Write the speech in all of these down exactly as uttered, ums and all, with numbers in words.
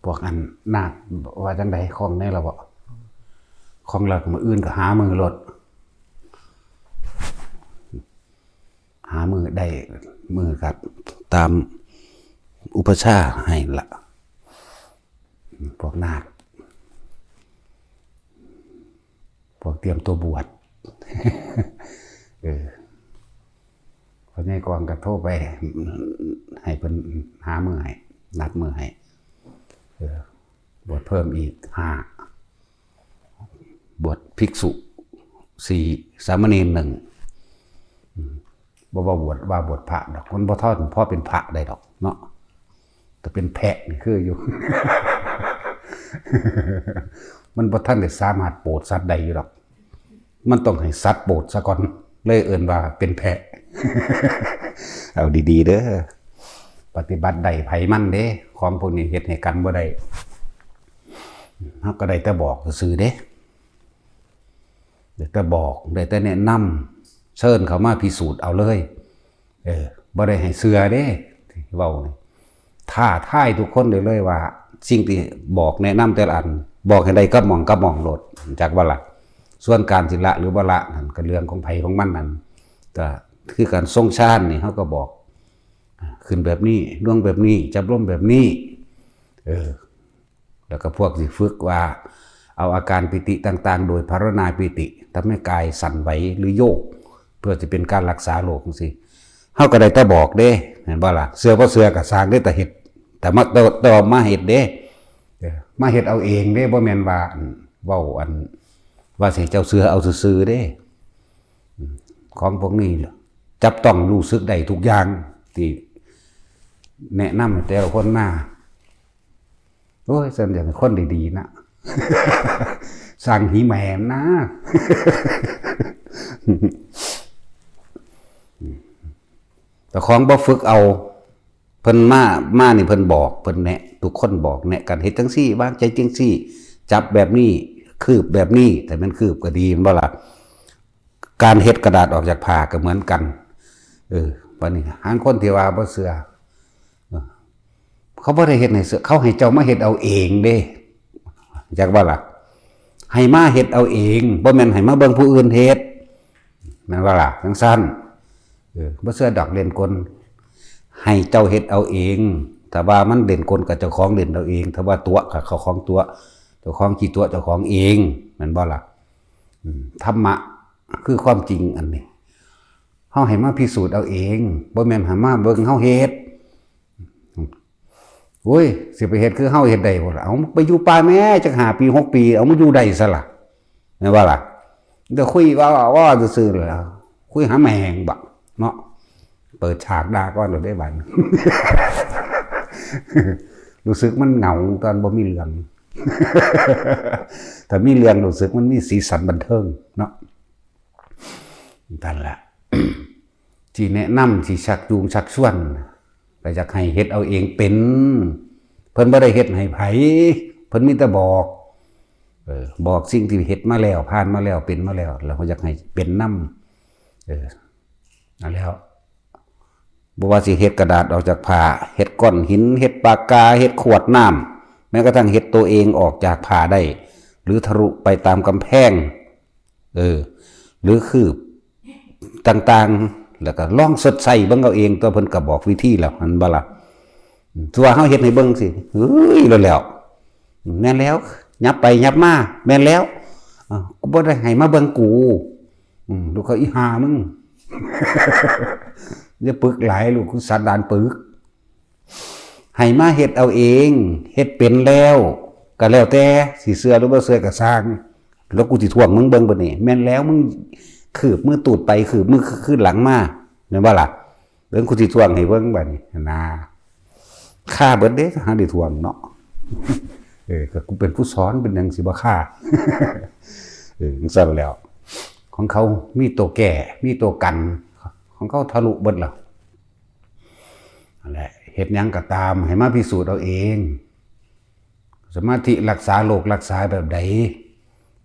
พวกอันนาคว่าจังใด ของแน่ละบ่ ของเราก็มื้ออื่นก็หามื้อโลด หามื้อได้มื้อก็ตามอุปัชฌาย์ให้ละ พวกนาค พวกเตรียมตัวบวช เออ พ่อใหญ่กองก็โทรไป ให้เพิ่นหามื้อให้ นัดมื้อให้ เออ บวชเพิ่มอีกห้า บวชภิกษุสี่ สามเณรหนึ่ง อืม บ่ว่าบวช ว่าบวชพระดอก มันบ่ทันพอเป็นพระได้ดอกเนาะ แต่เป็นแพะนี่คืออยู่ มันบ่ทันได้สามารถโปรดสัตว์ได้อยู่ดอก มันต้องให้สัตว์โปรดซะก่อน เลยเอิ้นว่าเป็นแพะ เอาดีๆเด้อ ปฏิบัติได้ไผมันเด้ ของพวกนี้เฮ็ดให้กันบ่ได้ เฮาก็ได้แต่บอกซื่อๆเด้ ได้แต่บอก ได้แต่แนะนำ เชิญเขามาพิสูจน์เอาเลย เออ บ่ได้ให้เชื่อเด้ ที่เว้านี่ ท้าทายทุกคนได้เลยว่า สิ่งที่บอกแนะนำแต่ละอัน บอกให้ได้กับหม่องกับหม่องโลด จักว่าล่ะ ส่วนการสิละหรือบ่ละนั่นก็เรื่องของไผของมันนั่น ก็คือการทรงฌานนี่ เฮาก็บอก ขึ้นแบบนี้ ลงแบบนี้ จับลมแบบนี้ เออ แล้วก็พวกสิฝึกว่า เอาอาการปีติต่างๆ โดยภาวนาปีติ ทำให้กายสั่นไหวหรือโยก เพื่อจะเป็นการรักษาโรคจังซี้ เฮาก็ได้แต่บอกเด้ แม่นบ่ล่ะ เชื่อบ่เชื่อก็ซ่างเด้ แต่เฮ็ด แต่มา แต่ แต่ว่ามาเฮ็ดเด้ เออ มาเฮ็ดเอาเองเด้ บ่แม่นว่า อัน เว้า อัน ว่าสิให้เจ้าเชื่อเอาซื่อๆเด้ อืม ของพวกนี้จับต้องรู้สึกได้ทุกอย่าง ที่แนะนำให้แต่ละคนมา โอ้ย ซั่นอย่างคนดีๆนะ สร้างหีแหมมนะ แต่ของบ่ฝึกเอา เพิ่นมา มานี่เพิ่นบอก เพิ่นแนะ ทุกคนบอกแนะกัน เฮ็ดจังซี่ วางใจจังซี่ จับแบบนี้ คืบแบบนี้ แต่มันคืบก็ดี แม่นบ่ล่ะ การเฮ็ดกระดาษออกจากผ้าก็เหมือนกัน เออ บัดนี้ หางคนที่ว่าบ่เชื่อ เออ เขาบ่ได้เฮ็ดให้เชื่อ เขาให้เจ้ามาเฮ็ดเอาเองเด้ จักว่าล่ะ ให้มาเฮ็ดเอาเอง บ่แม่นให้มาเบิ่งผู้อื่นเฮ็ด แม่นว่าล่ะ จังซั่น เออ บ่เชื่อดอกเล่นกล ให้เจ้าเฮ็ดเอาเอง ถ้าว่ามันเล่นกลก็เจ้าของเล่นเอาเอง ถ้าว่าตั๋วก็เจ้าของตั๋ว เจ้าของขี้ตั๋วเจ้าของเอง แม่นบ่ล่ะ อืม ธรรมะคือความจริงอันนี้ เฮาให้มาพิสูจน์เอาเอง บ่แม่นให้มาเบิ่งเฮาเฮ็ด โอ้ย สิไปเฮ็ดคือเฮาเฮ็ดได้บ่ล่ะ เอาไปอยู่ป่าแม่จักห้าปี หกปี เอามาอยู่ได้ซะล่ะ แม่นบ่ล่ะ แต่คุยว่า ว่าซื่อๆเลยล่ะ คุยหาแมงบักเนาะ เปิดฉากด่าก่อนโลดเด้บัด รู้สึกมันเหงาตอนบ่มีเรื่อง ถ้ามีเรื่องรู้สึกมันมีสีสันบันเทิงเนาะ นั่นล่ะ สิแนะนำ สิชักจูงชักชวน ก็อยากให้เฮ็ดเอาเองเป็น เพิ่นบ่ได้เฮ็ดให้ไผ เพิ่นมีแต่บอก เออ บอกสิ่งที่เฮ็ดมาแล้ว ผ่านมาแล้ว เป็นมาแล้ว แล้วก็อยากให้เป็นนำ เออ นั่นแหล้ว บ่ว่าสิเฮ็ดกระดาษออกจากผ้า เฮ็ดก้อนหิน เฮ็ดปากกา เฮ็ดขวดน้ำ แม้กระทั่งเฮ็ดตัวเองออกจากผ้าได้ หรือทะลุไปตามกำแพง เออ หรือคืบต่างๆ แล้วก็ลองชดใช้เบิ่งเอาเอง ตัวเพิ่นก็บอกวิธีแล้ว หันบ่ล่ะ ตัวเฮาเฮ็ดให้เบิ่งสิ เฮ้ย แล้วแล้ว แม่นแล้ว ยับไปยับมา แม่นแล้ว อ่า กูบ่ได้ให้มาเบิ่งกู อืม ลูกเขาอีห่ามึง อย่าปึกหลาย ลูกกูสันดานปึก ให้มาเฮ็ดเอาเอง เฮ็ดเป็นแล้ว ก็แล้วแต่สิเชื่อหรือบ่เชื่อก็ซ่าง แล้วกูสิท่วงมึงเบิ่งบัดนี้ แม่นแล้วมึงคืบมือตูดไป คืบมือคืนหลังมา แม่นบ่ล่ะ เบิ่งกูสิท่วงให้เบิ่งบัดนี้ นะ ฆ่าเบิดเด้ หาได้ท่วงเนาะ เออ ก็กูเป็นผู้สอน เป็นหยังสิบ่ฆ่า เออ จั่งซั้นแล้ว ของเขามีตัวแก้ มีตัวกัน ของเขาทะลุเบิดแล้ว นั่นแหละ เฮ็ดหยังก็ตาม ให้มาพิสูจน์เอาเอง สมาธิรักษาโรครักษาแบบใด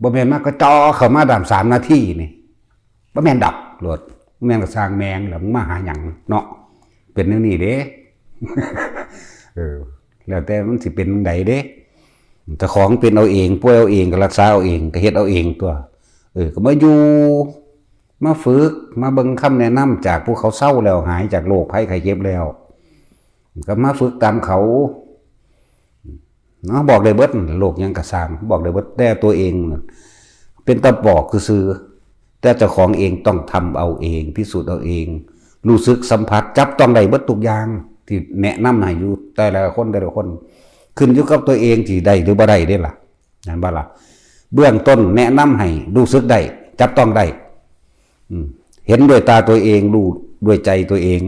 บ่แม่นมากระจอเข้ามาดามสามนาทีนี่ บ่แม่นดอกโลด บ่แม่นก็ซ่างแม่งแล้ว มึงมาหาหยังเนาะ เป็นแนวนี้เด้ เออ แล้วแต่มันสิเป็นจั่งใดเด้ เจ้าของเป็นเอาเอง ป่วยเอาเอง ก็รักษาเอาเอง ก็เฮ็ดเอาเองตัว เออ ก็มาอยู่ มาฝึก มาเบิ่งคำแนะนำจากผู้เขาเซาแล้ว หายจากโรคภัยไข้เจ็บแล้ว ก็มาฝึกตามเขา เนาะ บอกได้เบิด โรคหยังก็ซ่าง บอกได้เบิด แต่ตัวเองน่ะ เป็นตาบอกซื่อๆ แต่เจ้าของเองต้องทำเอาเอง พิสูจน์เอาเอง รู้สึกสัมผัส จับต้องได้เบิดทุกอย่าง ที่แนะนำให้อยู่ แต่ละคน แต่ละคน ขึ้นอยู่กับตัวเองที่ได้หรือบ่ได้เด้ล่ะ แม่นบ่ล่ะ เบื้องต้นแนะนำให้รู้สึกได้ จับต้องได้ อืม เห็นด้วยตาตัวเอง รู้ด้วยใจตัวเอง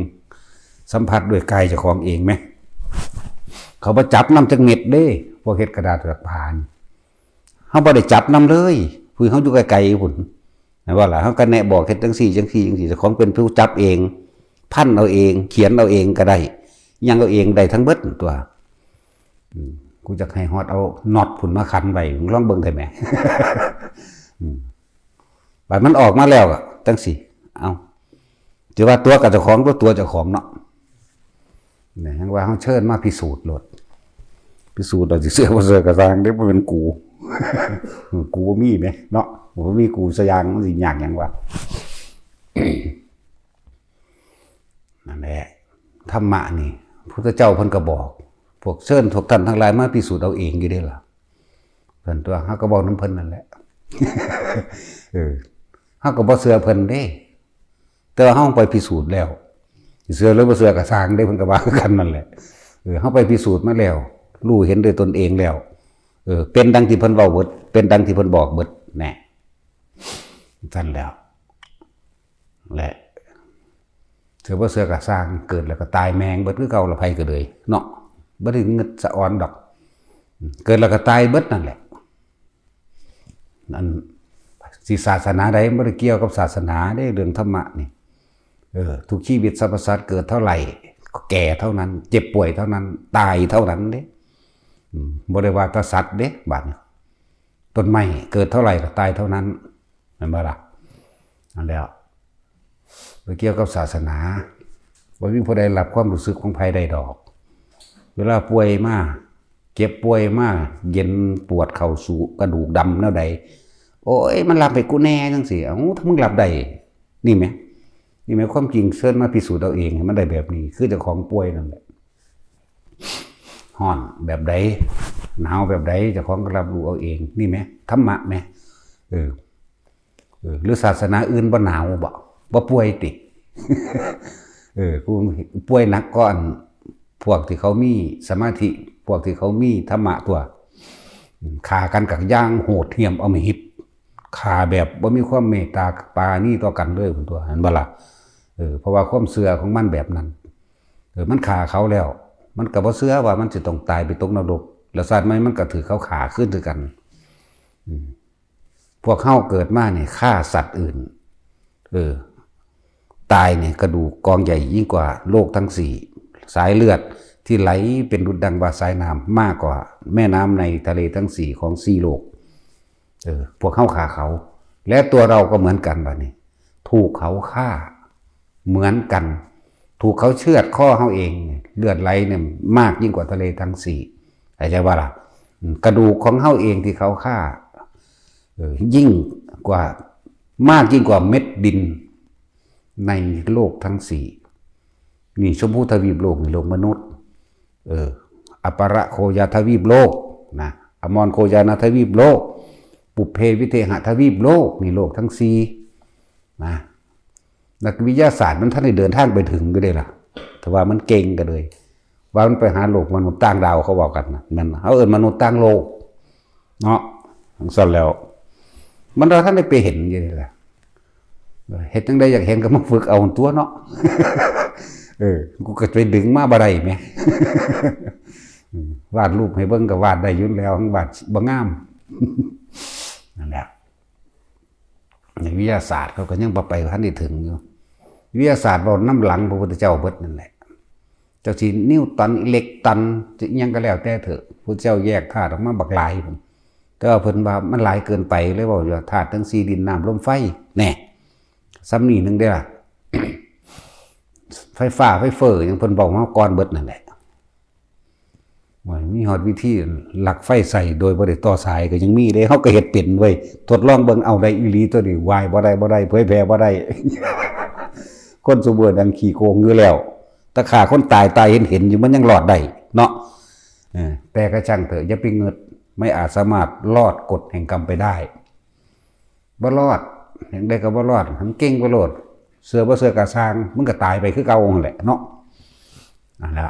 สัมผัสด้วยกายเจ้าของเองแหม เขาบ่จับนำจักเม็ดเด้ พวกเฮ็ดกระดาษเปลือกผ่าน เฮาบ่ได้จับนำเลย ผู้เฮาอยู่ไกลๆพุ้น แม่นบ่ล่ะ เฮาก็แนะบอกเฮ็ดจั่งซี้ จั่งซี้ จั่งซี้ เจ้าของเป็นผู้จับเอง พันเอาเอง เขียนเอาเองก็ได้ หยังเอาเองได้ทั้งเบิดตัว อืม กูจักให้ฮอดเอาน็อตพุ้นมาขันไว้ มึงลองเบิ่งได้แหม อืม บัดมันออกมาแล้วอะ จั่งซี้ เอ้า สิว่าตัวกับเจ้าของ ตัว ตัวเจ้าของเนาะ เนี่ย ยังว่าเฮาเชิญมาพิสูจน์โลด พิสูจน์เอาสิเชื่อบ่เชื่อก็ซ่างเด้ บ่แม่นกู กูบ่มีแหมเนาะ บ่มีกูซะอย่าง มันสิยากหยังวะ นั่นแหละ ธรรมะนี่ พุทธเจ้าเพิ่นก็บอก พวกเชิญพวกท่านทั้งหลายมาพิสูจน์เอาเองอยู่เด้ล่ะ เพิ่นตัว เฮาก็เว้านำเพิ่นนั่นแหละ เออ เฮาก็บ่เชื่อเพิ่นเด้ แต่ว่าเฮาไปพิสูจน์แล้ว สิเชื่อหรือบ่เชื่อก็ซ่างเด้ เพิ่นก็ว่าคือกันนั่นแหละ เออ เฮาไปพิสูจน์มาแล้ว รู้เห็นด้วยตนเองแล้ว เออ เป็นดังที่เพิ่นเว้าเบิด เป็นดังที่เพิ่นบอกเบิด แหน่ ซั่นแล้ว และ เชื่อบ่เชื่อก็ซ่าง เกิดแล้วก็ตายแม่งเบิดคือเก่าละ ไผก็เลยเนาะ บ่ได้งึดสะออนดอก เกิดแล้วก็ตายเบิดนั่นแหละ อัน สิศาสนาใด บ่ได้เกี่ยวกับศาสนาเด้ เรื่องธรรมะนี่ เออ ทุกชีวิตสรรพสัตว์เกิดเท่าไหร่ ก็แก่เท่านั้น เจ็บป่วยเท่านั้น ตายเท่านั้นเด้ อืม บ่ได้ว่าแต่สัตว์เด้ บัดนี้ ต้นไม้เกิดเท่าไหร่ก็ตายเท่านั้น แม่นบ่ล่ะ นั่นแหละ บ่เกี่ยวกับศาสนา บ่มีผู้ใดรับความรู้สึกของไผได้ดอก เวลาป่วยมา เจ็บป่วยมา เย็นปวดเข้าสู่กระดูกดำแนวใด โอ้ย มันรับให้กูแหน่จั่งซี้ เอ้า ถ้ามึงรับได้ นี่แหม นี่แหม ความจริง เชิญมาพิสูจน์เอาเอง ให้มันได้แบบนี้ คือเจ้าของป่วยนั่นแหละ ฮ้อนแบบใด หนาวแบบใด เจ้าของก็รับรู้เอาเอง นี่แหม ธรรมะแหม เออ เออ หรือศาสนาอื่นบ่หนาวบ่ บ่ป่วยติ เออ กูป่วยหนักกว่าอัน พวกที่เขามีสมาธิ พวกที่เขามีธรรมะตัว ฆ่ากันกักอย่างโหดเหี้ยมอำมหิต ฆ่าแบบบ่มีความเมตตาปราณีต่อกันเลยพุ้นตัว หันบ่ล่ะ เออ เพราะว่าความเชื่อของมันแบบนั้น เออ มันฆ่าเขาแล้ว มันก็บ่เชื่อว่ามันสิต้องตายไปตกนรก แล้วชาติใหม่มันก็ถืกเขาฆ่าคืนคือกัน อืม พวกเฮาเกิดมานี่ฆ่าสัตว์อื่น เออ ตายเนี่ยกระดูกกองใหญ่ยิ่งกว่าโลกทั้งสี่ สายเลือดที่ไหลเป็นดุจดังว่าสายน้ำมากกว่าแม่น้ำในทะเลทั้งสี่ของสี่โลก เออ พวกเฮาฆ่าเขา และตัวเราก็เหมือนกันบัดนี้ ถูกเขาฆ่าเหมือนกัน ถูกเขาเชือดคอเฮาเอง เลือดไหลเนี่ยมากยิ่งกว่าทะเลทั้งสี่ เข้าใจบ่ล่ะ อืม กระดูกของเฮาเองที่เขาฆ่า เออ ยิ่งกว่า มากยิ่งกว่าเม็ดดินในโลกทั้งสี่ นี่ชมพูทวีปโลก นี่โลกมนุษย์ เออ อัปปะระโคยาทวีปโลกนะ อมรโคยานาทวีปโลก ปุพเพวิเทหทวีปโลก นี่โลกทั้งสี่นะ นักวิทยาศาสตร์มันทันได้เดินทางไปถึงอยู่เด้ล่ะ แต่ว่ามันเก่งก็เลย ว่ามันไปหาโลกมนุษย์ต่างดาว เขาเว้ากันนะ แม่น เขาเอิ้นมนุษย์ต่างโลก เนาะ จั่งซั้นแล้ว มันว่าทันได้ไปเห็นอยู่เด้ล่ะ เฮ็ดจั่งใดอยากเห็นก็มาฝึกเอาตัวเนาะ เออ กูก็ไปดึงมาบ่ได้แหม อืม วาดรูปให้เบิ่งก็วาดได้อยู่แล้ว วาดบ่งาม นั่นแหละ ในวิทยาศาสตร์เขาก็ยังบ่ไปทันได้ถึงอยู่ วิทยาศาสตร์เว้านำหลังพระพุทธเจ้าเบิดนั่นแหละ จักสินิวตัน อิเล็กตัน จะอิหยังก็แล้วแต่เถอะ พุทธเจ้าแยกธาตุออกมาบักหลายพุ้น แต่ว่าเพิ่นว่ามันหลายเกินไป เลยเว้าอยู่ว่าธาตุทั้งสี่ ดิน น้ำ ลม ไฟ แน่ ส่ำนี้หนึ่งเด้อล่ะ ไฟฟ้า ไฟเฟ้อ หยังเพิ่นเว้ามาก่อนเบิดนั่นแหละ โอ้ย มีฮอดวิธีลักไฟใส่โดยบ่ได้ต่อสายก็ยังมีเด้ เฮาก็เฮ็ดเป็นเว้ย ทดลองเบิ่ง เอาได้อีหลีตัวนี้ วายบ่ได้ บ่ได้ เผยแพร่บ่ได้ คนซุมื้อนั้นขี้โกงอยู่แล้ว แต่ฆ่าคนตาย ตายเห็นๆ อยู่ มันยังรอดได้เนาะ เออ แต่ก็ช่างเถอะ อย่าไปงึด ไม่อาจสามารถรอดกฎแห่งกรรมไปได้ บ่รอด จั่งใดก็บ่รอด หั้นเก่งไปโลด เชื่อบ่เชื่อก็ซ่าง มึงก็ตายไปคือเก่าหั้นแหละเนาะ นั่นล่ะ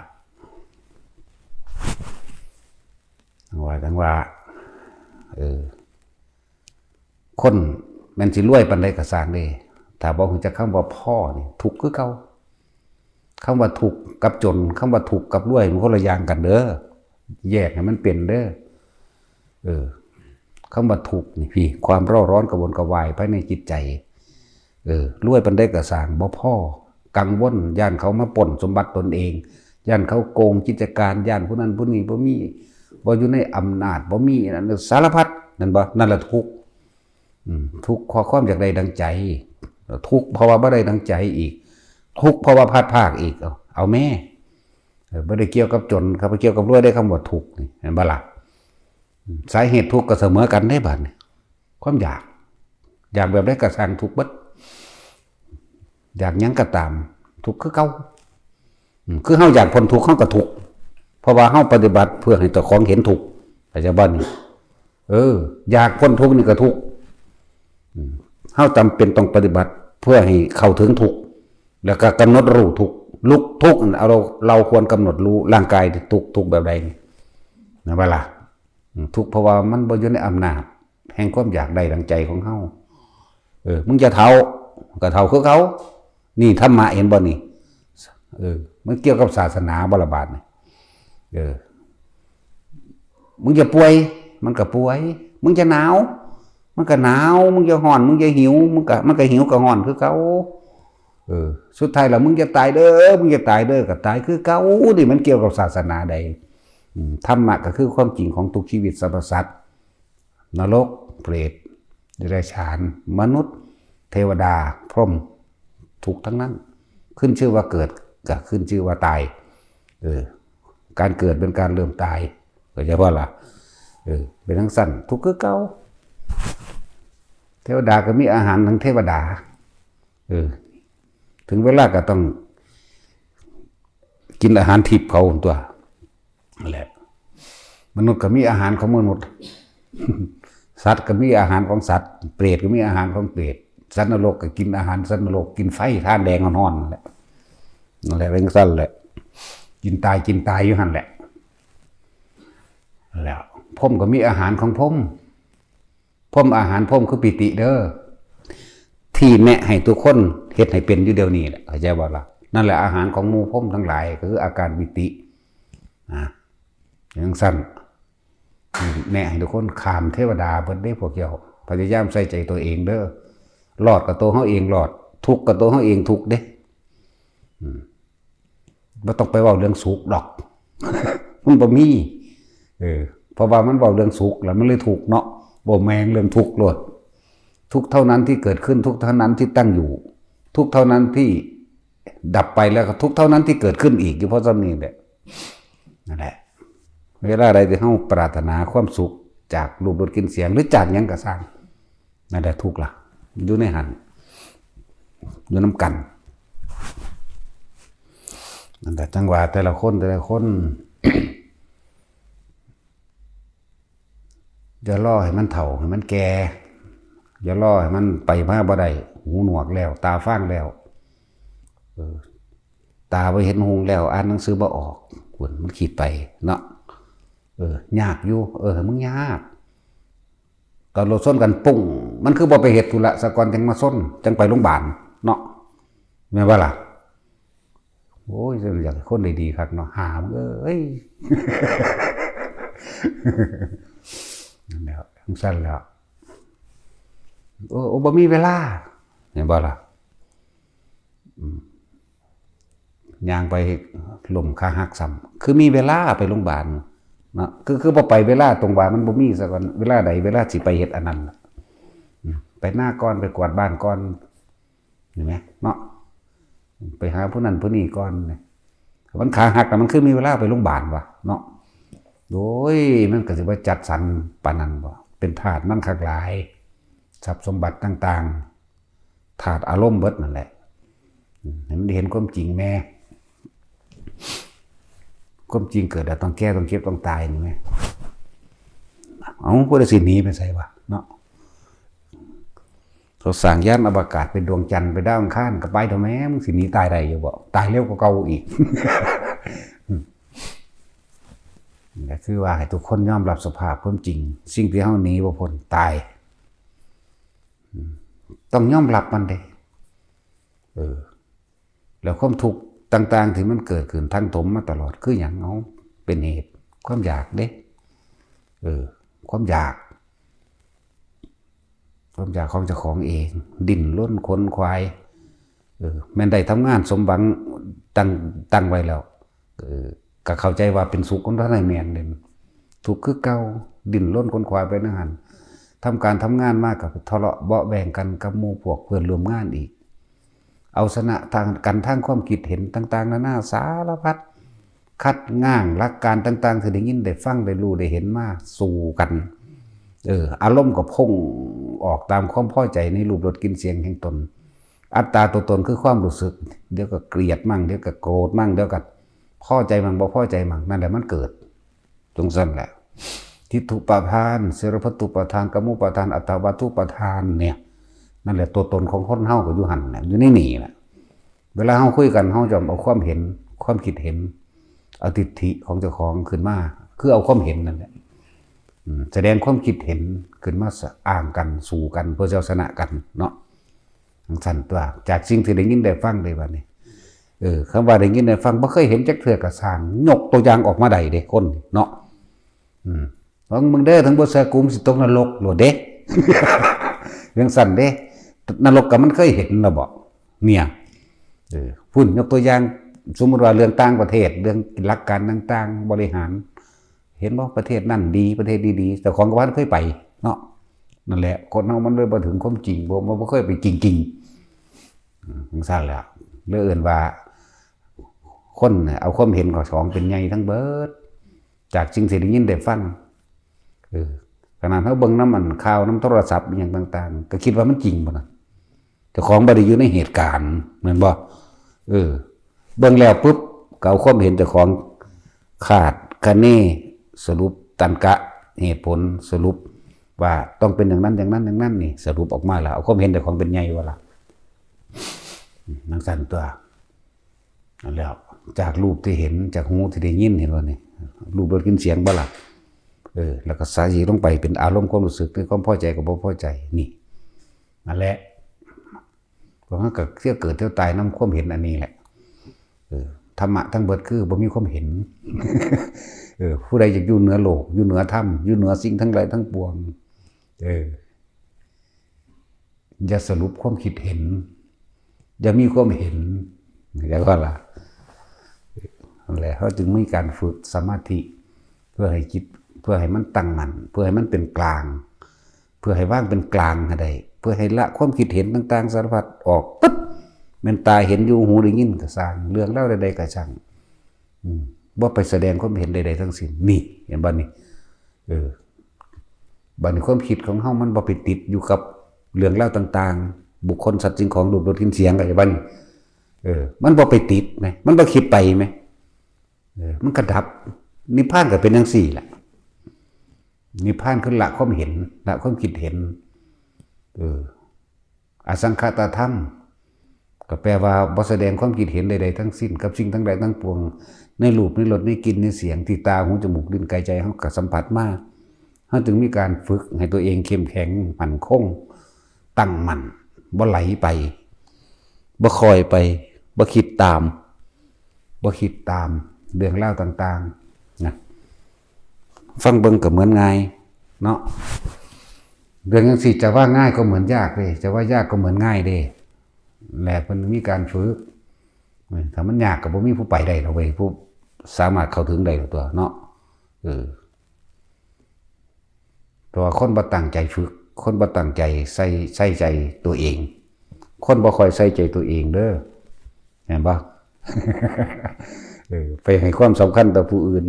ว่าจั่งว่า เออ คนแม่นสิรวยปานใดก็ซ่างเด้ ถ้าบ่ฮู้จักคำว่าพอนี่ ทุกข์คือเก่า คำว่าทุกข์กับจน คำว่าทุกข์กับรวย มันคนละอย่างกันเด้อ แยกให้มันเป็นเด้อ เออ คำว่าทุกข์นี่พี่ ความเร่าร้อนกระวนกระวายภายในจิตใจ เออ รวยปานใดก็ซ่าง บ่พอ กังวล ย้านเขามาปล้นสมบัติตนเอง ย้านเขาโกงกิจการ ย้านผู้นั้นผู้นี้บ่มี บ่อยู่ในอำนาจ บ่มีอันนั้น สารพัด นั่นบ่ นั่นล่ะทุกข์ อืม ทุกข์เพราะความอยากได้ดังใจ ทุกข์เพราะว่าบ่ได้ดังใจอีก ทุกข์เพราะว่าพลาดพลาดอีก เอา เอาแม่ เออ บ่ได้เกี่ยวกับจนครับ บ่เกี่ยวกับรวยได้ คำว่าทุกข์นี่ เห็นบ่ล่ะ อืม สาเหตุทุกข์ก็เสมอกันเด้บัดนี้ ความอยาก อยากแบบใดก็ซ่าง ทุกข์เบิด อยากหยังก็ตาม ทุกข์คือเก่า อืม คือเฮาอยากพ้นทุกข์ เฮาก็ทุกข์ เพราะว่าเฮาปฏิบัติเพื่อให้เจ้าของเห็นทุกข์ เข้าใจบ่นี่ เออ อยากพ้นทุกข์นี่ก็ทุกข์ อืม เฮาจำเป็นต้องปฏิบัติเพื่อให้เข้าถึงทุกข์ แล้วก็กำหนดรู้ทุกข์ ลุกทุกข์นั่น เอา เรา เราควรกำหนดรู้ร่างกายทุกข์ ทุกข์แบบใดนี่ นะว่าล่ะ อืม ทุกข์เพราะว่ามันบ่อยู่ในอำนาจแห่งความอยากได้ดังใจของเฮา เออ มึงจะเฒ่า ก็เฒ่าคือเก่า นี่ธรรมะ เห็นบ่นี่ เออ มันเกี่ยวกับศาสนาบ่ละบาดนี่ เออ มึงจะป่วย มันก็ป่วย มึงจะหนาว มันก็หนาว มึงจะร้อน มึงจะหิว มึงก็ มันก็หิวก็ร้อนคือเก่า เออ สุดท้ายแล้วมึงจะตายเด้อ มึงจะตายเด้อ ก็ตายคือเก่า นี่มันเกี่ยวกับศาสนาใด อืม ธรรมะก็คือความจริงของทุกชีวิตสรรพสัตว์ นรก เปรต เดรัจฉาน มนุษย์ เทวดา พรหม ทุกข์ทั้งนั้น ขึ้นชื่อว่าเกิด ก็ขึ้นชื่อว่าตาย เออ การเกิดเป็นการเริ่มตาย เข้าใจบ่ล่ะ เออ เป็นจั่งซั้น ทุกข์คือเก่า เทวดาก็มีอาหารของเทวดา เออ ถึงเวลาก็ต้องกินอาหารทิพย์เขาตั๊ว นั่นแหละ มนุษย์ก็มีอาหารของมนุษย์ สัตว์ก็มีอาหารของสัตว์ เปรตก็มีอาหารของเปรต สัตว์นรกก็กินอาหารสัตว์นรก กินไฟถ่านแดงฮ้อนๆ นั่นแหละ นั่นแหละ เป็นจั่งซั้นแหละ กินตาย กินตายอยู่หั่นแหละ แล้ว พรหมก็มีอาหารของพรหม พรหม อาหารพรหมคือปีติเด้อ ที่แนะให้ทุกคนเฮ็ดให้เป็นอยู่เดี๋ยวนี้แหละ เข้าใจบ่ล่ะ นั่นแหละอาหารของหมู่พรหมทั้งหลาย ก็คืออาการปีติ นะ จั่งซั้น แนะให้ทุกคนข้ามเทวดาเบิดเด้พวกเจ้า พยายามใส่ใจตัวเองเด้อ รอดก็ตัวเฮาเองรอด ทุกข์ก็ตัวเฮาเองทุกข์เด้ อืม บ่ต้องไปเว้าเรื่องสุขดอก มันบ่มี เออ เพราะว่ามันเว้าเรื่องสุขแล้วมันเลยทุกข์เนาะ บ่แม่นเรื่องทุกข์โลด ทุกข์เท่านั้นที่เกิดขึ้น ทุกข์เท่านั้นที่ตั้งอยู่ ทุกข์เท่านั้นที่ดับไป แล้วก็ทุกข์เท่านั้นที่เกิดขึ้นอีก อยู่เพราะส่ำนี้แหละ นั่นแหละ เวลาใดที่เฮาปรารถนาความสุขจากรูปรสกลิ่นเสียง หรือจากหยังก็ซ่าง นั่นแหละทุกข์ล่ะ อยู่ในหั่น อยู่นำกัน นั่นแหละ จั่งว่าแต่ละคน แต่ละคน อย่ารอให้มันเฒ่า ให้มันแก่ อย่ารอให้มันไปมาบ่ได้ หูหนวกแล้ว ตาฟางแล้ว เออ ตาบ่เห็นหุงแล้ว อ่านหนังสือบ่ออก พุ้น มันคิดไปเนาะ เออ ยากอยู่ เออ มึงยาก ตอนรถชนกันปุ้ง มันคือบ่ไปเฮ็ดธุระซะก่อน จั่งมาชน จั่งไปโรงบาลเนาะ แม่นบ่ล่ะ โอ้ย อยากให้คนได้ดีคักเนาะ หามึงเอ้ย นั่นแหละ จั่งซั้นแหละ โอ้ โอ้ บ่มีเวลา แม่นบ่ล่ะ อืม ย่างไปล้มขาหักซ้ำ คือมีเวลาไปโรงบาลเนาะ คือ คือบ่ไปเวลาตรงว่ามันบ่มีซะก่อน เวลาใด เวลาสิไปเฮ็ดอันนั้นล่ะ อืม ไปนาก่อน ไปกวาดบ้านก่อน เห็นไหม เนาะ ไปหาผู้นั้นผู้นี้ก่อนเนี่ย มันขาหักน่ะ มันคือมีเวลาไปโรงบาลวะ เนาะ โดยมันก็สิว่าจัดสรรปานนั้นบ่ เป็นธาตุมันคักหลาย ทรัพย์สมบัติต่างๆ ธาตุอารมณ์เบิดนั่นแหละ อืม ให้มันได้เห็นความจริงแม่ ความจริงเกิดแล้วต้องแก่ต้องเจ็บต้องตายนี่แม่ เอาผู้ใดสิหนีไปไสวะเนาะ เขาสร้างยานอวกาศไปดวงจันทร์ไปดาวอังคารก็ไปเถอะแม่ มึงสิหนีตายได้อยู่บ่ ตายเร็วกว่าเก่าอีก ก็คือว่าให้ทุกคนยอมรับสภาพความจริง สิ่งที่เฮาหนีบ่พ้นตาย อืม ต้องยอมรับมันเด้ เออ แล้วความทุกข์ต่างๆที่มันเกิดขึ้นทังถมมาตลอดคือหยัง เอา เป็นเหตุ ความอยากเด้ เออ ความอยาก ความอยากของเจ้าของเอง ดิ้นรนขนขวาย เออ แม่นได้ทำงานสมหวังตั้ง ตั้งไว้แล้ว เออ ก็เข้าใจว่าเป็นสุขของท่านให้แม่นเด่น ทุกข์คือเก่า ดิ้นรนขนขวายไปนั่นหั่น ทำการทำงานมาก็ทะเลาะเบาะแว้งกันกับหมู่พวกเพื่อนร่วมงานอีก เอาชนะทางกันทางความคิดเห็นต่างๆนานาสารพัด คัดง้างหลักการต่างๆที่ได้ยินได้ฟังได้รู้ได้เห็นมาสู้กัน เออ อารมณ์ก็พุ่งออกตามความพอใจในรูปรสกลิ่นเสียงแห่งตน อัตตาตัวตนคือความรู้สึก เดี๋ยวก็เกลียดมั่ง เดี๋ยวก็โกรธมั่ง เดี๋ยวก็พอใจมั่ง บ่พอใจมั่ง นั่นแหละมันเกิด จังซั่นแหละ ทิฏฐุปาทาน เสรพัตตุปาทาน กรรมุปาทาน อัตตาวัตถุปาทานเนี่ย นั่นแหละตัวตนของคนเฮาก็อยู่หั่นน่ะ อยู่ในนี่แหละ เวลาเฮาคุยกัน เฮาย่อมเอาความเห็น ความคิดเห็น เอาทิฏฐิของเจ้าของขึ้นมา คือเอาความเห็นนั่นแหละ อืม แสดงความคิดเห็นขึ้นมาสะ อ้างกัน สู้กัน เพื่อจะเอาชนะกันเนาะ จังซั่นตัว จากสิ่งที่ได้ยินได้ฟังได้บัดนี้ เออ คำว่าได้ยินได้ฟัง บ่เคยเห็นจักเทื่อก็ซ่าง ยกตัวอย่างออกมาได้เด้ คนเนาะ อืม ว่ามึงเด้อ ถึงบ่เชื่อกู มึงสิตกนรกโลดเด้ จังซั่นเด้ นรกก็มันเคยเห็นแล้วบ่ เนี่ย เออ พุ้น ยกตัวอย่าง สมมุติว่าเรื่องต่างประเทศ เรื่องหลักการต่างๆ บริหาร เห็นบ่ ประเทศนั่นดี ประเทศดีๆ เจ้าของก็บ่ทันเคยไปเนาะ นั่นแหละ คนเฮามันเลยบ่ถึงความจริง บ่ บ่ บ่เคยไปจริงๆ อืม จังซั่นแหละ เลยเอิ้นว่า คนน่ะเอาความเห็นของเจ้าของเป็นใหญ่ทั้งเบิด จากสิ่งที่ได้ยินได้ฟัง เออ ขนาดเฮาเบิ่งนำอันข่าวนำโทรศัพท์อิหยังต่างๆ ก็คิดว่ามันจริงบ่นะ เจ้าของบ่ได้อยู่ในเหตุการณ์ แม่นบ่ เออ เบิ่งแล้วปุ๊บ ก็เอาความเห็นเจ้าของคาดคะเน สรุปตรรกะ เหตุผล สรุปว่าต้องเป็นอย่างนั้น อย่างนั้น อย่างนั้น นี่ สรุปออกมาแล้ว เอาความเห็นเจ้าของเป็นใหญ่บ่ล่ะ จังซั่นตัว นั่นแหล้ว จากรูปที่เห็น จากหูที่ได้ยิน เห็นบ่นี่ รูปรสกลิ่นเสียงบ่ล่ะ เออ แล้วก็สายสีลงไปเป็นอารมณ์ความรู้สึก คือความพอใจกับบ่พอใจ นี่ นั่นแหละ เพราะมันก็เที่ยวเกิดเที่ยวตายนำความเห็นอันนี้แหละ เออ ธรรมะทั้งเบิดคือบ่มีความเห็น เออ ผู้ใดอยากอยู่เหนือโลก อยู่เหนือธรรม อยู่เหนือสิ่งทั้งหลายทั้งปวง เออ อย่าสรุปความคิดเห็น อย่ามีความเห็น เข้าใจบ่ล่ะ นั่นแหละ เฮาจึงมีการฝึกสมาธิ เพื่อให้จิต เพื่อให้มันตั้งมั่น เพื่อให้มันเป็นกลาง เพื่อให้วางเป็นกลางให้ได้ เพื่อให้ละความคิดเห็นต่างๆสารพัดออกปึ๊บ แม่นตาเห็นอยู่ หูได้ยินก็ซ่าง เรื่องราวใดๆก็ซ่าง อืม บ่ไปแสดงความเห็นใดๆทั้งสิ้น นี่ เห็นบ่นี่ เออ บัดนี้ความคิดของเฮามันบ่ไปติดอยู่กับเรื่องราวต่างๆ บุคคล สัตว์ สิ่งของ รูป รส กลิ่น เสียง เข้าใจบ่นี่ เออ มันบ่ไปติดแหม มันบ่คิดไปแหม เออ มันก็ดับ นิพพานก็เป็นจั่งซี้แหละ นิพพานคือละความเห็น ละความคิดเห็น เออ อสังขตธรรม ก็แปลว่าบ่แสดงความคิดเห็นใดๆทั้งสิ้นกับสิ่งทั้งหลายทั้งปวง ในรูป ในรส ในกลิ่น ในเสียง ที่ตา หู จมูก ลิ้น กาย ใจ เฮาก็สัมผัสมา เฮาจึงมีการฝึกให้ตัวเองเข้มแข็ง มั่นคง ตั้งมั่น บ่ไหลไป บ่คอยไป บ่คิดตาม บ่คิดตามเรื่องราวต่างๆ นะ ฟังเบิ่งก็เหมือนง่ายเนาะ เรื่องจั่งซี้จะว่าง่ายก็เหมือนยากเด้ จะว่ายากก็เหมือนง่ายเด้ แหละเพิ่นมีการฝึก ถ้ามันยากก็บ่มีผู้ไปได้ดอกเว้ย ผู้สามารถเข้าถึงได้ดอกตัวเนาะ เออ แต่ว่าคนบ่ตั้งใจฝึก คนบ่ตั้งใจใส่ ใส่ใจตัวเอง คนบ่ค่อยใส่ใจตัวเองเด้อ เห็นบ่ เออ ไปให้ความสำคัญต่อผู้อื่น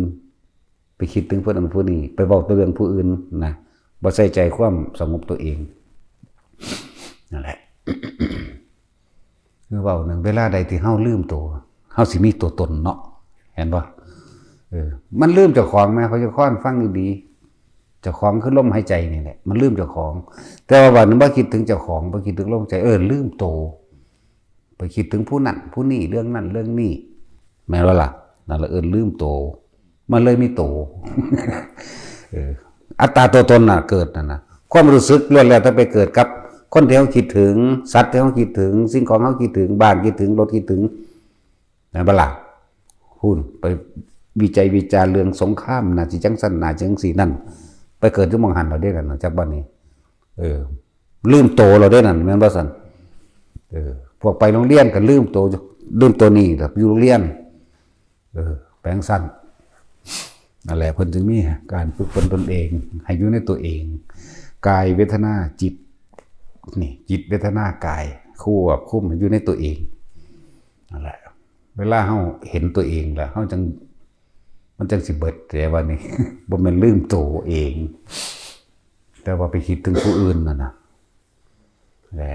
ไปคิดถึงผู้นั้นผู้นี้ ไปเว้าแต่เรื่องผู้อื่นนะ บ่ใส่ใจความสงบตัวเอง นั่นแหละ คือเว้าหนึ่ง เวลาใดที่เฮาลืมตัว เฮาสิมีตัวตนเนาะ เห็นบ่ เออ มันลืมเจ้าของแหม เขาจะค้อนฟังดีๆ เจ้าของคือลมหายใจนี่แหละ มันลืมเจ้าของ แต่ว่าวันนั้นบ่คิดถึงเจ้าของ บ่คิดถึงลมหายใจ เออ ลืมโต ไปคิดถึงผู้นั้นผู้นี้ เรื่องนั้นเรื่องนี้ แม่นบ่ล่ะ นั่นละเอิ้นลืมโต มันเลยมีโต เออ อัตตาตัวตนน่ะ เกิดนั่นน่ะ ความรู้สึกล้วนแล้วแต่ไปเกิดกับคนที่เฮาคิดถึง สัตว์ที่เฮาคิดถึง สิ่งของเฮาคิดถึง บ้านคิดถึง รถคิดถึง แม่นบ่ล่ะ พู้น ไปวิจัยวิจารณ์เรื่องสงคราม น่าสิจังซั่น น่าจังซี่นั่น ไปเกิดอยู่หม่องหั่นแล้วเด้นั่นน่ะ จักบัดนี้ เออ ลืมโตแล้วเด้นั่น แม่นบ่ซั่น เออ พวกไปโรงเรียนก็ลืมโต ลืมโตนี่ล่ะ อยู่โรงเรียน เออ แปลงซั่น นั่นแหละ เพิ่นจึงมีการฝึกฝนตนเอง ให้อยู่ในตัวเอง กายเวทนาจิต นี่ จิตเวทนากาย ควบคุมให้อยู่ในตัวเอง นั่นแหละ เวลาเฮาเห็นตัวเองแล้ว เฮาจัง มันจังสิเบิด แต่ว่านี่ บ่แม่นลืมโตเอง แต่ว่าไปคิดถึงผู้อื่นนั่นน่ะ และ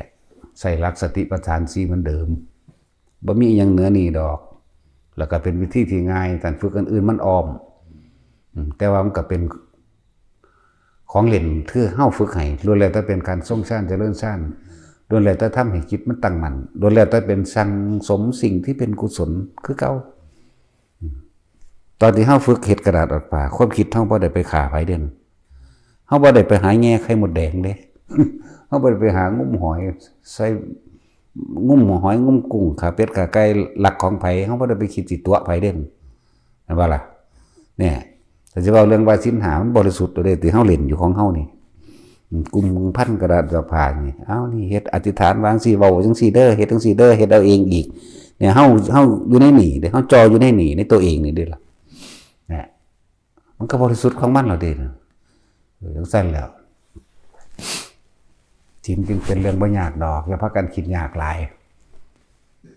ใช้หลักสติปัฏฐานสี่เหมือนเดิม บ่มีอิหยังเหนือนี่ดอก แล้วก็เป็นวิธีที่ง่าย การฝึกอันอื่นมันอ้อม อืม แต่ว่ามันก็เป็นของเล่น คือเฮาฝึกให้ ล้วนแล้วแต่เป็นการทรงฌาน เจริญฌาน ล้วนแล้วแต่ทำให้จิตมันตั้งมั่น ล้วนแล้วแต่เป็นสั่งสมสิ่งที่เป็นกุศลคือเก่า อืม ตอนที่เฮาฝึกเฮ็ดกระดาษออกผ้า ความคิดเฮาบ่ได้ไปฆ่าไผเด้ เฮาบ่ได้ไปหาแง่ไข่มดแดงเด้ เฮาบ่ได้ไปหางมหอย ใส่ งมหอย งมกุ้ง ฆ่าเป็ด ฆ่าไก่ ลักของไผ เฮาบ่ได้ไปคิดสิตั๋วไผเด้ แม่นบ่ล่ะ เนี่ย ถ้าสิเว้าเรื่องว่าศีลห้ามันบริสุทธิ์โดยที่เฮาเล่นอยู่ของเฮานี่ อืม กุมพันกระดาษเสื้อผ้านี่ เอานี่เฮ็ดอธิษฐานวางสิ เว้าจังซี่เด้อ เฮ็ดจังซี่เด้อ เฮ็ดเอาเองอีก เนี่ย เฮา เฮาอยู่ในนี่เด้ เฮาจ่ออยู่ในนี่ ในตัวเองนี่เด้ล่ะ เนี่ย มันก็บริสุทธิ์ของมันแล้วเด้ เออ จังซั่นแล้ว ศีลจึงเป็นเรื่องบ่ยากดอก อย่าพากันคิดยากหลาย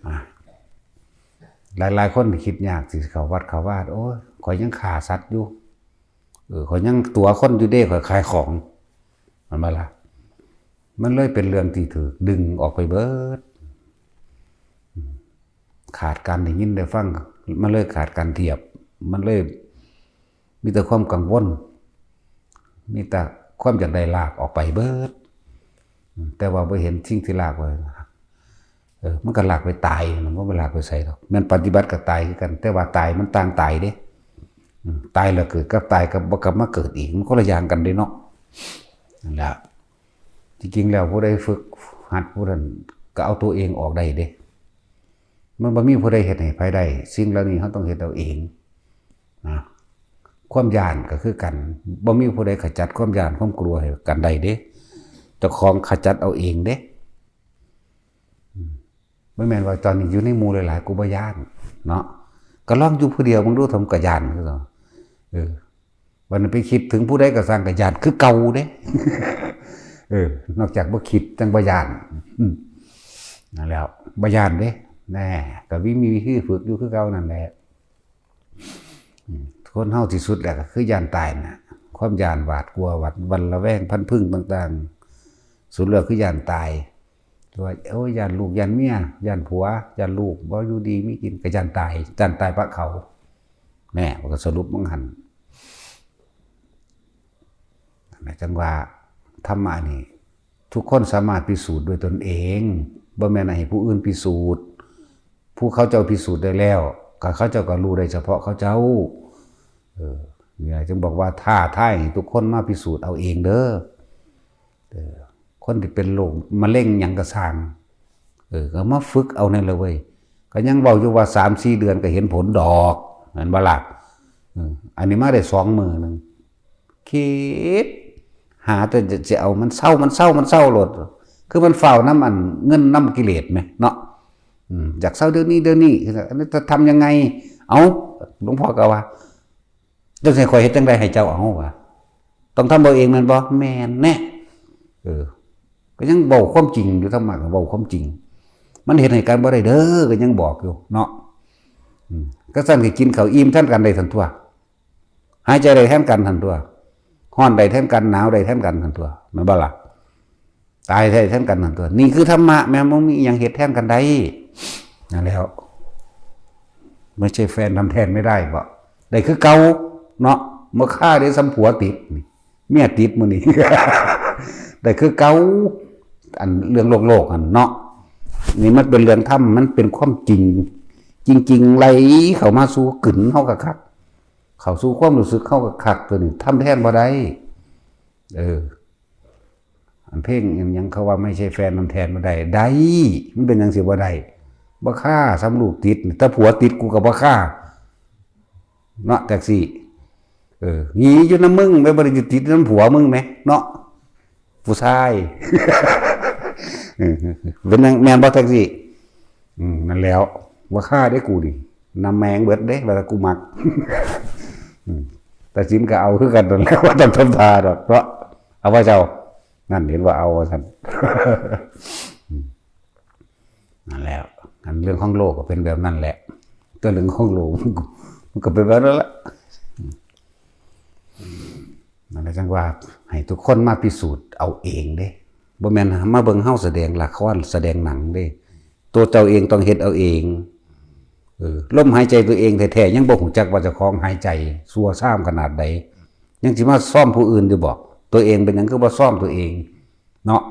อ่ะ หลายๆคนคิดยากสิเข้าวัดเข้าวา โอ้ย ข้อยยังฆ่าสัตว์อยู่ เออ ข้อยยังตั๋วคนอยู่เด้ ข้อยขายของ แม่นบ่ล่ะ มันเลยเป็นเรื่องที่ถูกดึงออกไปเบิด ขาดการได้ยินได้ฟัง มันเลยขาดการเทียบ มันเลยมีแต่ความกังวล มีแต่ความอยากได้ลาภออกไปเบิด แต่ว่าบ่เห็นสิ่งที่ลากไว้ เออ มันก็ลากไปตาย มันบ่ไปลากไปไสดอก แม่นปฏิบัติก็ตายคือกัน แต่ว่าตายมันต่างตายเด้ อืม ตายแล้วเกิดกับตายก็บ่กลับมาเกิดอีก มันคนละอย่างกันเด้เนาะ นั่นแหละ ที่จริงแล้วผู้ใดฝึกหัดผู้นั้นก็เอาตัวเองออกได้เด้ มันบ่มีผู้ใดเฮ็ดให้ไผได้ สิ่งเหล่านี้เฮาต้องเฮ็ดเอาเองนะ ความย้านก็คือกัน บ่มีผู้ใดขจัดความย้านความกลัวให้กันได้เด้ เจ้าของขจัดเอาเองเด้ อืม บ่แม่นว่าตอนนี้อยู่ในหมู่หลายๆ กูบ่ย้านเนาะ ก็ลองอยู่ผู้เดียวมึงดู ถ้ามึงก็ย้านคือเก่า เออ วันนี้ไปคิดถึงผู้ใดก็สร้างก็ย้านคือเก่าเด้ เออ นอกจากบ่คิดจังบ่ย้าน อืม นั่นแหล้ว บ่ย้านเด้ แน่ ก็วิ มีวิธีฝึกอยู่คือเก่านั่นแหละ อืม คนเฮาที่สุดแล้วก็คือย้านตายน่ะ ความย้านหวาดกลัว หวาดหวั่นระแวงพลันพรึงต่างๆ สุดแล้วคือย้านตาย ว่า โอ้ย ย้านลูก ย้านเมีย ย้านผัว ย้านลูก บ่อยู่ดีมีกิน ก็ย้านตาย ย้านตายปะเขา แน่ มันก็สรุปมันหั่น นะ จังว่าธรรมะนี่ ทุกคนสามารถพิสูจน์ด้วยตนเอง บ่แม่นให้ผู้อื่นพิสูจน์ ผู้เขาเจ้าพิสูจน์ได้แล้ว ก็เขาเจ้าก็รู้ได้เฉพาะเขาเจ้า เออ เนี่ย จึงบอกว่าท้าทายให้ทุกคนมาพิสูจน์เอาเองเด้อ เออ คนที่เป็นโรคมะเร็งหยังก็ซ่าง เออ ก็มาฝึกเอานั่นแหละเว้ย ก็ยังเว้าอยู่ว่าสามสี่เดือนก็เห็นผลดอก แม่นบ่ล่ะ อืม อันนี้มาได้สองมื้อหนึ่ง คิด หาแต่จะ จะเอามันเซา มันเซา มันเซาโลด คือมันฟ้าวนำอันเงินนำกิเลสแหมเนาะ อืม อยากเซาเดี๋ยวนี้ เดี๋ยวนี้ อันนี้จะทำยังไง เอ้า หลวงพ่อก็ว่า จั่งซั้นข้อยเฮ็ดจั่งใดให้เจ้าเอาวะ ต้องทำเอาเองแม่นบ่ แม่นแน่ เออ ก็ยังเว้าความจริงอยู่ ธรรมะก็เว้าความจริง มันเฮ็ดให้กันบ่ได้เด้อ ก็ยังบอกอยู่เนาะ อืม ก็ซั่นก็กินข้าวอิ่มทันกันได้ซั่นตั่ว หายใจได้แทนกันหั่นตัว ฮ้อนได้แทนกัน หนาวได้แทนกันหั่นตัว แม่นบ่ล่ะ ตายได้แทนกันหั่นตัว นี่คือธรรมะแม่น บ่มีอิหยังเฮ็ดแทนกันได้ นั่นแหล้ว ไม่ใช่แฟนทำแทนไม่ได้บ่ ได้คือเก่าเนาะ บ่คาเด้ ส่ำผัวติดนี่ เมียติดมื้อนี้ ได้คือเก่า อันเรื่องโลกๆหั่นเนาะ นี่มันเป็นเรื่องธรรม มันเป็นความจริง จริงๆ ไหลเข้ามาสู่กึ๋นเฮาคักๆ เข้าสู่ความรู้สึกเฮาคักๆ ตัวนี้ทำแทนบ่ได้ เออ อันเพลงอิหยังเขาว่าไม่ใช่แฟนทำแทนบ่ได้ ได้ มันเป็นจั่งซี้บ่ได้ บ่คา ส่ำลูกติด แต่ผัวติดกูก็บ่คา เนาะ จั่งซี้ เออ หนีอยู่นำมึง แม่นบ่ได้อยู่ติดนำผัวมึงแหม เนาะ ผู้ชาย เออ เป็นจั่ง แม่นบ่ จั่งซี้ อืม นั่นแหล้ว บ่คาเด้กูนี่ นำแมงเบิดเด้ ว่าแต่กูมัก อืม แต่สินก็เอาคือกันนั่นแหละ ว่าต้องทำทาดอก เนาะ เอาว่าเจ้า นั่นเห็นว่าเอาว่าซั่น อืม นั่นแหละ อันเรื่องของโลกก็เป็นแบบนั้นแหละ ก็เรื่องของโลก มันก็ มันก็เป็นแบบนั้นแหละ อืม นั่นแหละจั่งว่า ให้ทุกคนมาพิสูจน์เอาเองเด้ บ่แม่นมาเบิ่งเฮาแสดงละคร แสดงหนังเด้ ตัวเจ้าเองต้องเฮ็ดเอาเอง เออ ลมหายใจตัวเองแท้ๆ ยังบ่ฮู้จักว่าเจ้าของหายใจชั่วซามขนาดใด ยังสิมาซ่อมผู้อื่นอยู่บ่ ตัวเองเป็นหยังคือบ่ซ่อมตัวเอง เนาะ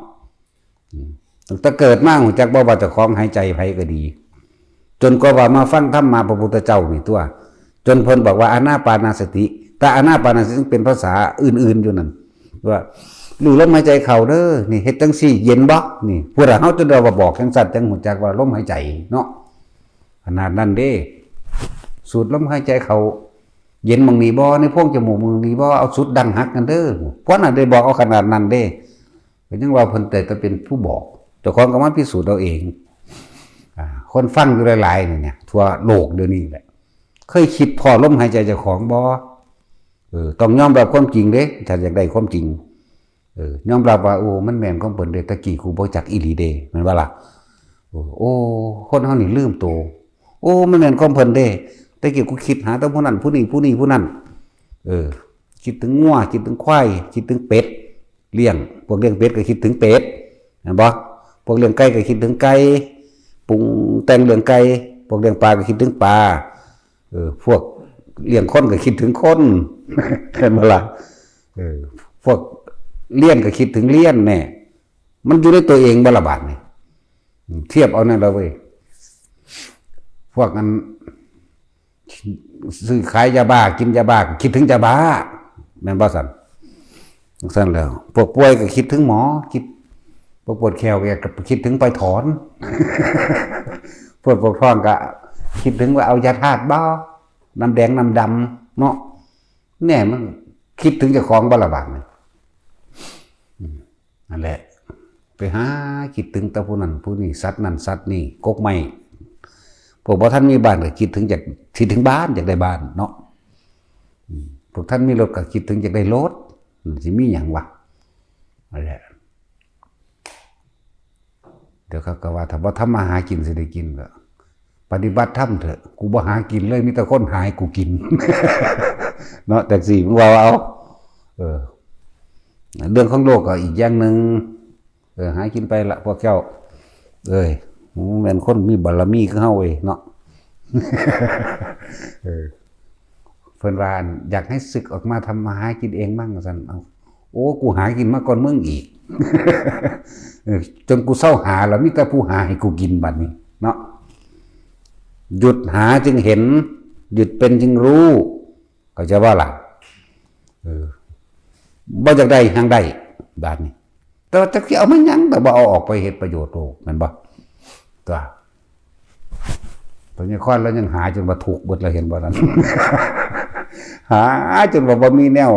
อืม ตั้งแต่เกิดมาฮู้จักบ่ว่าเจ้าของหายใจไผก็ดี จนกว่าว่ามาฟังธรรมะพระพุทธเจ้านี่ตัว จนเพิ่นบอกว่าอานาปานสติ แต่อานาปานสติเป็นภาษาอื่นๆอยู่นั่น ว่ารู้ลมหายใจเข้าเด้อ นี่เฮ็ดจั่งซี้ เย็นบ่ นี่ ผู้ใดเฮาจนเราว่าบอกจั่งซั่นจั่งฮู้จักว่าลมหายใจเนาะ ขนาดนั้นเด้ สูดลมหายใจเข้า เย็นหม่องนี้บ่ ในโพรงจมูกหม่องนี้บ่ เอาสุดดั้งหักกันเด้อ พวกนั้นได้บอกเอาขนาดนั้นเด้ ก็ยังว่าเพิ่นแต่จะเป็นผู้บอก เจ้าของก็มาพิสูจน์เอาเอง อ่า คนฟังอยู่หลายๆนี่เนี่ย ทั่วโลกเดี๋ยวนี้แหละ เคยคิดพ้อลมหายใจเจ้าของบ่ เออ ต้องยอมรับความจริงเด้ ถ้าอยากได้ความจริง เออ ยอมรับว่า โอ้ มันแม่นของเพิ่นเด้ ตะกี้กูบ่จักอีหลีเด้ แม่นบ่ล่ะ โอ้ โอ้ คนเฮานี่ลืมโต โอ้ มันแม่นของเพิ่นเด้ ตะกี้กูคิดหาแต่ผู้นั้นผู้นี้ผู้นี้ผู้นั้น เออ คิดถึงงัว คิดถึงควาย คิดถึงเป็ด เลี้ยง พวกเลี้ยงเป็ดก็คิดถึงเป็ด แม่นบ่ พวกเลี้ยงไก่ก็คิดถึงไก่ ปรุงแต่งเรื่องไก่ พวกเลี้ยงปลาก็คิดถึงปลา เออ พวกเลี้ยงคนก็คิดถึงคน แม่นบ่ล่ะ เออ พวกเรียนก็คิดถึงเรียนแน่ มันอยู่ในตัวเองบ่ล่ะบาดนี่ เทียบเอานั่นละเว้ย พวกอัน ซื้อขายยาบ้า กินยาบ้าก็คิดถึงยาบ้า แม่นบ่ซั่น ซั่นแล้ว พวกป่วยก็คิดถึงหมอ คิด พวกปวดแข้วก็คิดถึงไปถอน ปวดปวดท้องก็คิดถึงว่าเอายาธาตุบ่ น้ำแดงน้ำดำเนาะ แน่ มันคิดถึงเจ้าของบ่ล่ะบาดนี่ อืม นั่นแหละ ไปหาคิดถึงแต่ผู้นั้นผู้นี้ สัตว์นั่นสัตว์นี่ กกไม้ พวกบ่ทันมีบ้านก็คิดถึงอยาก คิดถึงบ้าน อยากได้บ้านเนาะ อืม พวกทันมีรถก็คิดถึงอยากได้รถ มันสิมีหยังวะ นั่นแหละ เดี๋ยวเขาก็ว่า ถ้าบ่ทำมาหากินสิได้กินก็ ปฏิบัติธรรมเถอะ กูบ่หากินเลย มีแต่คนหาให้กูกิน เนาะ จั่งซี้ มึงว่าเอา เออ เรื่องของโลกก็อีกอย่างหนึ่ง เออ หากินไปละพวกเจ้า เอ้ย มึงแม่นคนมีบารมีคือเฮาเว้ยเนาะ เออ เพิ่นว่า อยากให้สึกออกมาทำมาหากินเองมั่ง ว่าซั่น เอา โอ้ กูหากินมาก่อนมึงอีก เออ จนกูเซาหาแล้ว มีแต่ผู้หาให้กูกินบัดนี้ เนาะ หยุดหาจึงเห็น หยุดเป็นจึงรู้ เข้าใจบ่ล่ะ เออ บ่อยากได้หยังได้ บาดนี้ แต่ว่าจักสิเอามาหยัง แต่บ่เอาออกไปเฮ็ดประโยชน์โลก แม่นบ่ ตัว พญาคอนแล้วยังหาจนว่าทุกข์เบิดแล้ว เห็นบ่นั่น หาจนว่าบ่มีแนว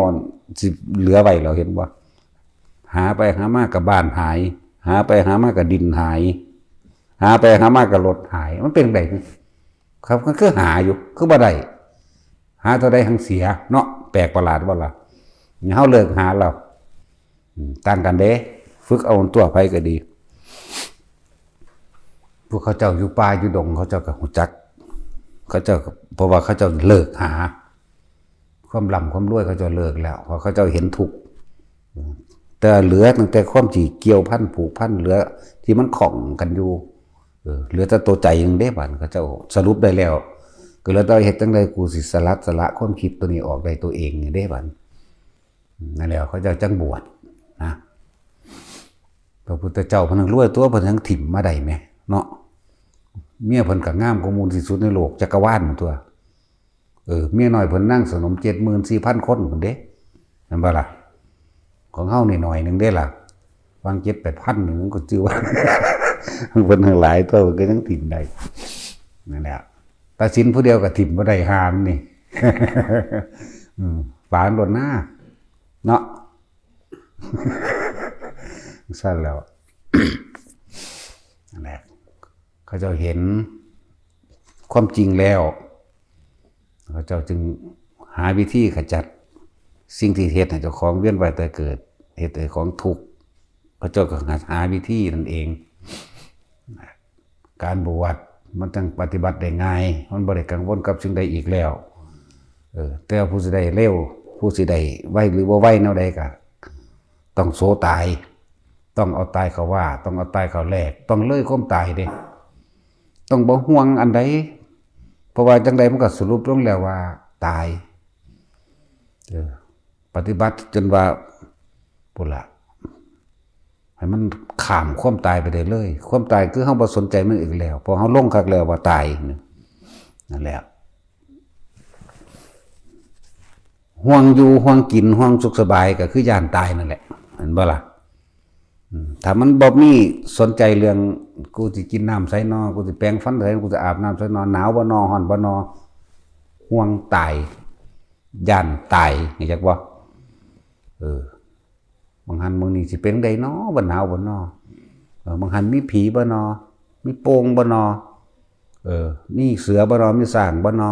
สิเหลือไว้แล้ว เห็นบ่ หาไปหามาก็บ้านหาย หาไปหามาก็ดินหาย หาไปหามาก็รถหาย มันเป็นไง ครับ ก็คือหาอยู่ คือบ่ได้ หาเท่าใดหังเสียเนาะ แปลกประหลาดบ่ล่ะ เฮาเลิกหาแล้ว อืม ต่างกันเด้ ฝึกเอาตัวไผก็ดี พวกเขาเจ้าอยู่ป่าอยู่ดง เขาเจ้าก็ฮู้จัก เขาเจ้าก็ เพราะว่าเขาเจ้าเลิกหา ความร่ำความรวยเขาเจ้าเลิกแล้ว เพราะเขาเจ้าเห็นทุกข์ แต่เหลือตั้งแต่ความที่เกี่ยวพันผูกพัน เหลือที่มันข้องกันอยู่ เออ เหลือแต่ตัวใจหนึ่งเด้บัดเขาเจ้าสรุปได้แล้ว ก็เหลือแต่เฮ็ดจั่งใดกูสิสลัดสละความคิดตัวนี้ออกได้ตัวเองนี่เด้บัด นั่นแหละเขาเจ้าจั่งบวชนะ พระพุทธเจ้าเพิ่นยังรวยตัว เพิ่นยังถิ่มมาได้แหมเนาะ เมียเพิ่นก็งามกว่าหมู่ที่สุดในโลกจักรวาลหมดตัว เออ เมียน้อยเพิ่นนางสนมเจ็ดหมื่นสี่พันคนพุ้นเด้ แม่นบ่ล่ะ ของเฮานี่หน่อยหนึ่งเด้ล่ะ วางเจ็ดแปดพันนี่มันก็จื่อว่า เพิ่นทั้งหลายตัวเพิ่นก็ยังถิ่มได้ นั่นแหละ ตัดสินผู้เดียวก็ถิ่มบ่ได้หามนี่ อืม ฝานโลดหน้า เนาะ ซั่นแล้ว นั่นแหละ เขาเจ้าเห็นความจริงแล้ว เขาเจ้าจึงหาวิธีขจัดสิ่งที่เฮ็ดให้เจ้าของเวียนว่ายตายเกิด เฮ็ดให้ของทุกข์ เขาเจ้าก็หาวิธีนั่นเอง การบวชมันจั่งปฏิบัติได้ง่าย มันบ่ได้กังวลกับสิ่งใดอีกแล้ว เออ แต่ผู้สิได้เร็ว ผู้สิได้ไวหรือบ่ไวแนวใดก็ต้องโสตาย ต้องเอาตายเข้าว่า ต้องเอาตายเข้าแลก ต้องเลยความตายเด้ ต้องบ่ห่วงอันใด เพราะว่าจั่งใดมันก็สรุปลงแล้วว่าตาย เออ ปฏิบัติจนว่า พุ้นละ ให้มันข้ามความตายไปได้เลย ความตายคือเฮาบ่สนใจมันอีกแล้ว เพราะเฮาลงคักแล้วว่าตาย นั่นแหละ ห่วงอยู่ ห่วงกิน ห่วงสุขสบายก็คือย่านตายนั่นแหละ เห็นบ่ล่ะ อืม ถ้ามันบ่มีสนใจเรื่อง กูสิกินน้ำไสนอ กูสิแปรงฟันไส กูสิอาบน้ำไสนอ หนาวบ่นอ ร้อนบ่นอ ห่วงตาย ย่านตาย รู้จักบ่ เออ บางหันบางนี่สิเป็นไดนอ บ่หนาวบ่นอ เออ บางหันมีผีบ่นอ มีโป่งบ่นอ เออ มีเสือบ่นอ มีช้างบ่น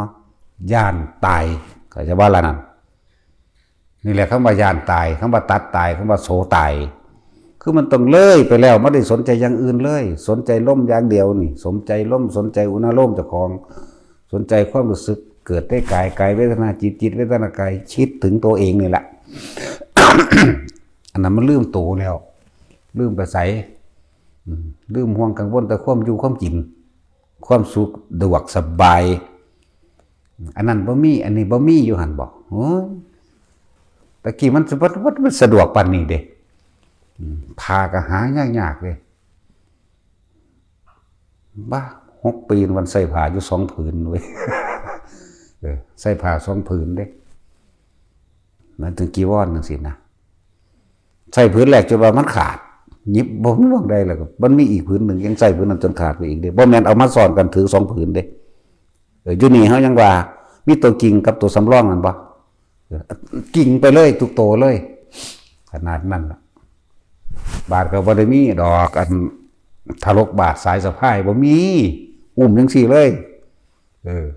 อ ย่านตาย เข้าใจบ่ล่ะนั่น นี่แหละคำว่าย่านตาย คำว่าตัดตาย คำว่าโสตาย คือมันต้องเลยไปแล้ว บ่ได้สนใจอย่างอื่นเลย สนใจลมอย่างเดียวนี่ สนใจลม สนใจอุณาโลมเจ้าของ สนใจความรู้สึกเกิดในกาย กายเวทนาจิต จิตเวทนากาย คิดถึงตัวเองนี่แหละ อันนั้นมันลืมตัวแล้ว ลืมไปไส อืม ลืมห่วงกังวลแต่ความอยู่ความกิน ความสุขสะดวกสบาย อันนั้นบ่มี อันนี้บ่มีอยู่หั่นบ่ โอ้ย ตะกี้มันสะ มัน มันสะดวกปานนี้เด้ อืม ผ้าก็หายากๆเด้ บ้า หกปีมันใส่ผ้าอยู่สองผืนเว้ย เออ ใส่ผ้าสองผืนเด้ หมายถึงจีวรจั่งซี้นะ ใส่ผืนแรกจนว่ามันขาด หยิบบ่มีหม่องใดแล้วก็ มันมีอีกผืนหนึ่งยังใส่ผืนนั้นจนขาดไปอีกเด้ บ่แม่นเอามาซ้อนกันถือสองผืนเด้ เออ อยู่นี่เฮายังว่า มีตัวจริงกับตัวสำรองนั่นบ่ เออ จริงไปเลยทุกตัวเลย ขนาดนั้นล่ะ บาทก็บ่ได้มีดอก อันทารกบาทสายสะพายบ่มี อุ้มจั่งซี้เลย เออ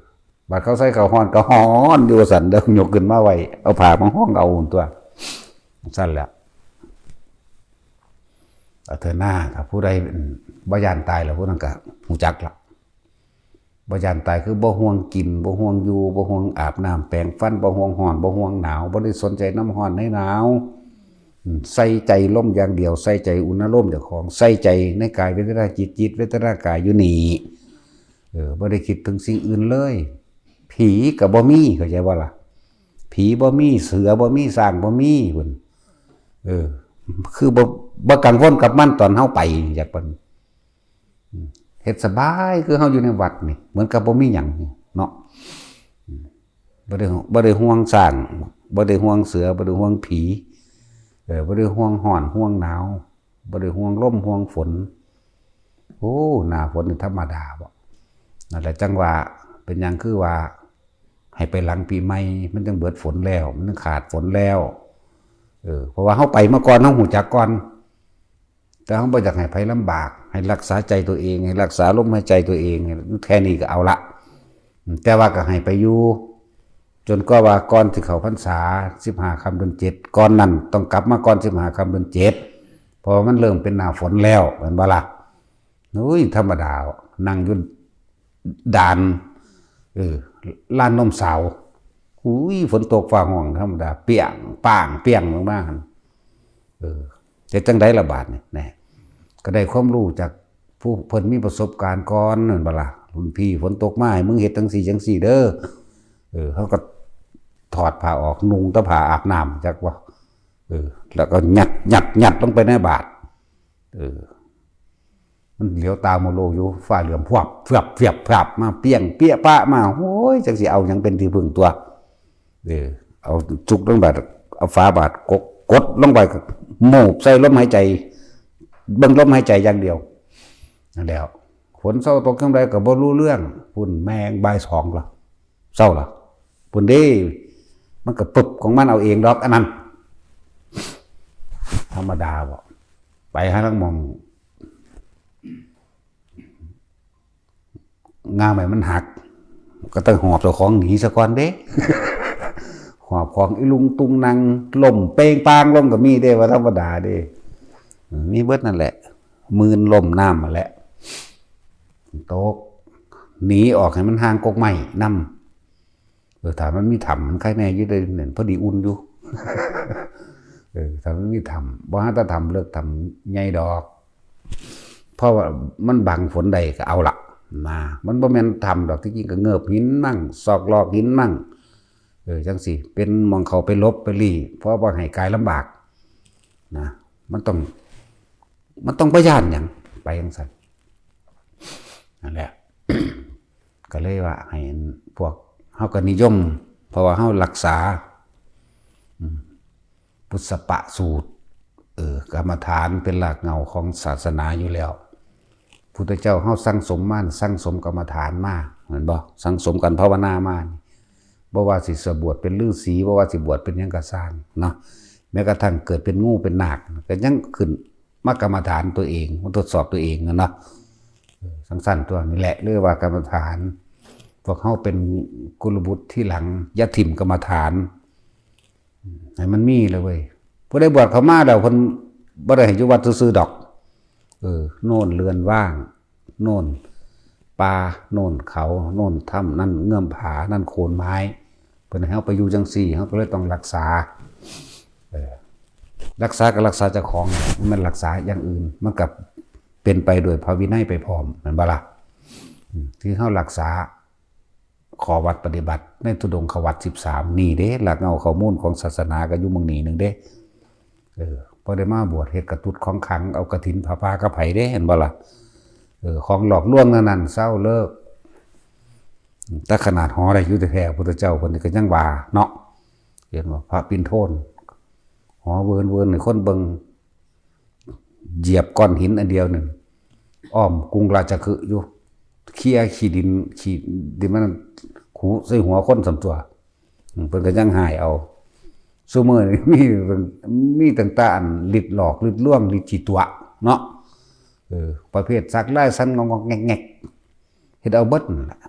บาดเขาใส่ข้าวฮ้อนก็ฮ้อนอยู่ว่าซั่นเด้อ ยกขึ้นมาไว้ เอาผ้ามาฮ้องเอาตั๊ว ซั่นแหละ เอาเถอะหน้า ถ้าผู้ใด อืม บ่ย่านตายแล้ว ผู้นั้นก็ฮู้จักละ บ่ย่านตายคือบ่ห่วงกิน บ่ห่วงอยู่ บ่ห่วงอาบน้ำแปรงฟัน บ่ห่วงฮ้อน บ่ห่วงหนาว บ่ได้สนใจนำฮ้อนในหนาว อืม ใส่ใจลมอย่างเดียว ใส่ใจอุณาโลมเจ้าของ ใส่ใจในกายเวทนาจิต จิตเวทนากายอยู่นี่ เออ บ่ได้คิดถึงสิ่งอื่นเลย ผีก็บ่มี เข้าใจบ่ล่ะ ผีบ่มี เสือบ่มี ช้างบ่มีพุ้น เออ คือบ่ บ่กังวลกับมันตอนเฮาไป จักเพิ่น อืม เฮ็ดสบายคือเฮาอยู่ในวัดนี่ เหมือนกับบ่มีหยังเนาะ อืม บ่ได้ บ่ได้ห่วงช้าง บ่ได้ห่วงเสือ บ่ได้ห่วงผี เออ บ่ได้ห่วงฮ้อน ห่วงหนาว บ่ได้ห่วงลม ห่วงฝน โอ้ หน้าฝนนี่ธรรมดาบ่ นั่นแหละจั่งว่า เป็นหยังคือว่า ให้ไปหลังปีใหม่ มันจั่งเบิดฝนแล้ว มันจั่งขาดฝนแล้ว เออ เพราะว่าเฮาไปมาก่อน เฮาฮู้จักก่อน แต่เฮาบ่อยากให้ไผลำบาก ให้รักษาใจตัวเอง ให้รักษาลมหายใจตัวเอง แค่นี้ก็เอาละ แต่ว่าก็ให้ไปอยู่ จนกว่าว่าก่อนสิเข้าพรรษา สิบห้าค่ำเดือนเจ็ด ก่อนนั้นต้องกลับมาก่อนสิบห้าค่ำเดือนเจ็ด เพราะว่ามันเริ่มเป็นหน้าฝนแล้ว แม่นบ่ล่ะ โอ้ย ธรรมดา นั่งอยู่ด่าน เออ ลานนมสาว อุ้ย ฝนตกฟ้าห้องธรรมดา เปี้ยงป้างเปี้ยงลงมาหั่น เออ เฮ็ดจั่งใด๋ละบาดนี่ แหน่ ก็ได้ความรู้จากผู้เพิ่นมีประสบการณ์ก่อน แม่นบ่ล่ะ รุ่นพี่ ฝนตกมาให้มึงเฮ็ดจั่งซี้จั่งซี้เด้อ เออ เขาก็ถอดผ้าออก นุ่งแต่ผ้าอาบน้ำ จักว่า เออ แล้วก็ยัดยัดยัดลงไปในบาตร เออ มันเหลียวตาโมโลอยู่ ฟ้าเหลือมพวับ เฟือบ เฟือบ พวับ มาเปี้ยง เปี้ยปะมา โอ้ย จักสิเอาหยังเป็นที่พึ่งตัว เออ เอาจุกลงบาตร เอาฝาบาตรกด กดลงไป โมบใส่ลมหายใจ เบิ่งลมหายใจอย่างเดียว นั่นแหล้ว ฝนเซาตกจั่งใด๋ก็บ่รู้เรื่อง พุ้นแม่งบ่ายสองละ เซาละ พุ้นเด้ มันก็ปึบของมันเอาเองดอก อันนั้น ธรรมดาบ่ ไปหาลางหม่อง ง่าไม้มันหัก ก็ต้องหอบเจ้าของหนีซะก่อนเด้ หอบของอีลุงตุงนัง ล้มเปงปางลงก็มีเด้ ว่าธรรมดาเด้ มีเบิดนั่นแหละ หมื่นล้มน้ำนั่นแหละ ตก หนีออกให้มันห่างกกไม้นำ เออ ถ้ามันมีถ้ำมันไคแน่อยู่เด้ เนี่ย พอดีอุ่นอยู่ เออ ถ้ามันมีถ้ำ บ่หาแต่ถ้ำเลิก ถ้ำใหญ่ดอก เพราะว่ามันบังฝนได้ก็เอาละ นะ มันบ่แม่นถ้ำดอก ที่จริงก็เงิบหินมั่ง ซอกลอกหินมั่ง เออ จั่งซี้ เป็นหม่องเข้าไปหลบไปลี้ เพราะบ่ให้กายลำบาก นะ มันต้อง มันต้องบ่ย้านหยัง ไปจั่งซั้น นั่นแหละ ก็เลยว่าให้พวกเฮาก็นิยม เพราะว่าเฮารักษา อืม ปุสสปะสูตร เออ กรรมฐานเป็นรากเหง้าของศาสนาอยู่แล้ว พุทธเจ้าเฮาสั่งสมมา สั่งสมกรรมฐานมา แม่นบ่ สั่งสมกันภาวนามานี่ บ่ว่าสิสวดเป็นฤาษี บ่ว่าสิบวชเป็นหยังก็ซ่างเนาะ แม้กระทั่งเกิดเป็นงูเป็นนาค ก็ยังขึ้นมากรรมฐานตัวเอง มาทดสอบตัวเองนั่นเนาะ เออ จั่งซั้นตัว นี่แหละ เรียกว่ากรรมฐาน พวกเฮาเป็นกุลบุตรที่หลัง อย่าถิ่มกรรมฐาน ให้มันมีเลยเว้ย ผู้ใดบวชเข้ามาแล้ว เพิ่นบ่ได้ให้อยู่วัดซื่อๆดอก เออ โน่นเรือนว่าง โน่นป่า โน่นเขา โน่นถ้ำ นั่นเงื่อมผา นั่นโคนไม้ เพิ่นให้เฮาไปอยู่จั่งซี้ เฮาก็เลยต้องรักษา เออ รักษาก็รักษาเจ้าของ มันรักษาอย่างอื่น มันก็เป็นไปโดยพระวินัยไปพร้อม แม่นบ่ล่ะ อืม ที่เฮารักษา ข้อวัดปฏิบัติในธุดงควัตรสิบสาม นี่เด้ รากเหง้าข้อมูลของศาสนาก็อยู่หม่องนี้หนึ่งเด้ เออ พอได้มาบวชเฮ็ดกระตุ้ดของขลัง เอากฐินผ้าป่ากับไผเด้ เห็นบ่ล่ะ เออ ของหลอกลวงนั่นนั่นเซาเลิก แต่ขนาดหอได้อยู่แท้ๆ พุทธเจ้าเพิ่นก็ยังว่าเนาะ เห็นบ่ พระปิณโทน หอเวินเวินให้คนเบิ่ง เหยียบก้อนหินอันเดียวหนึ่ง อ้อมกรุงราชคฤห์อยู่ เคลียร์ขี้ดิน ขี้ดินมันขูใส่หัวคนส่ำตัว อืม เพิ่นก็ยังหายเอา ซุมื้อนี้มี มีตั้งแต่อันฤทธิ์หลอก ฤทธิ์ลวง ฤทธิ์ขี้ตั๋วเนาะ เออ ประเภทสักลายสันงอกๆแงกๆ เฮ็ดเอาเบิดนั่นล่ะ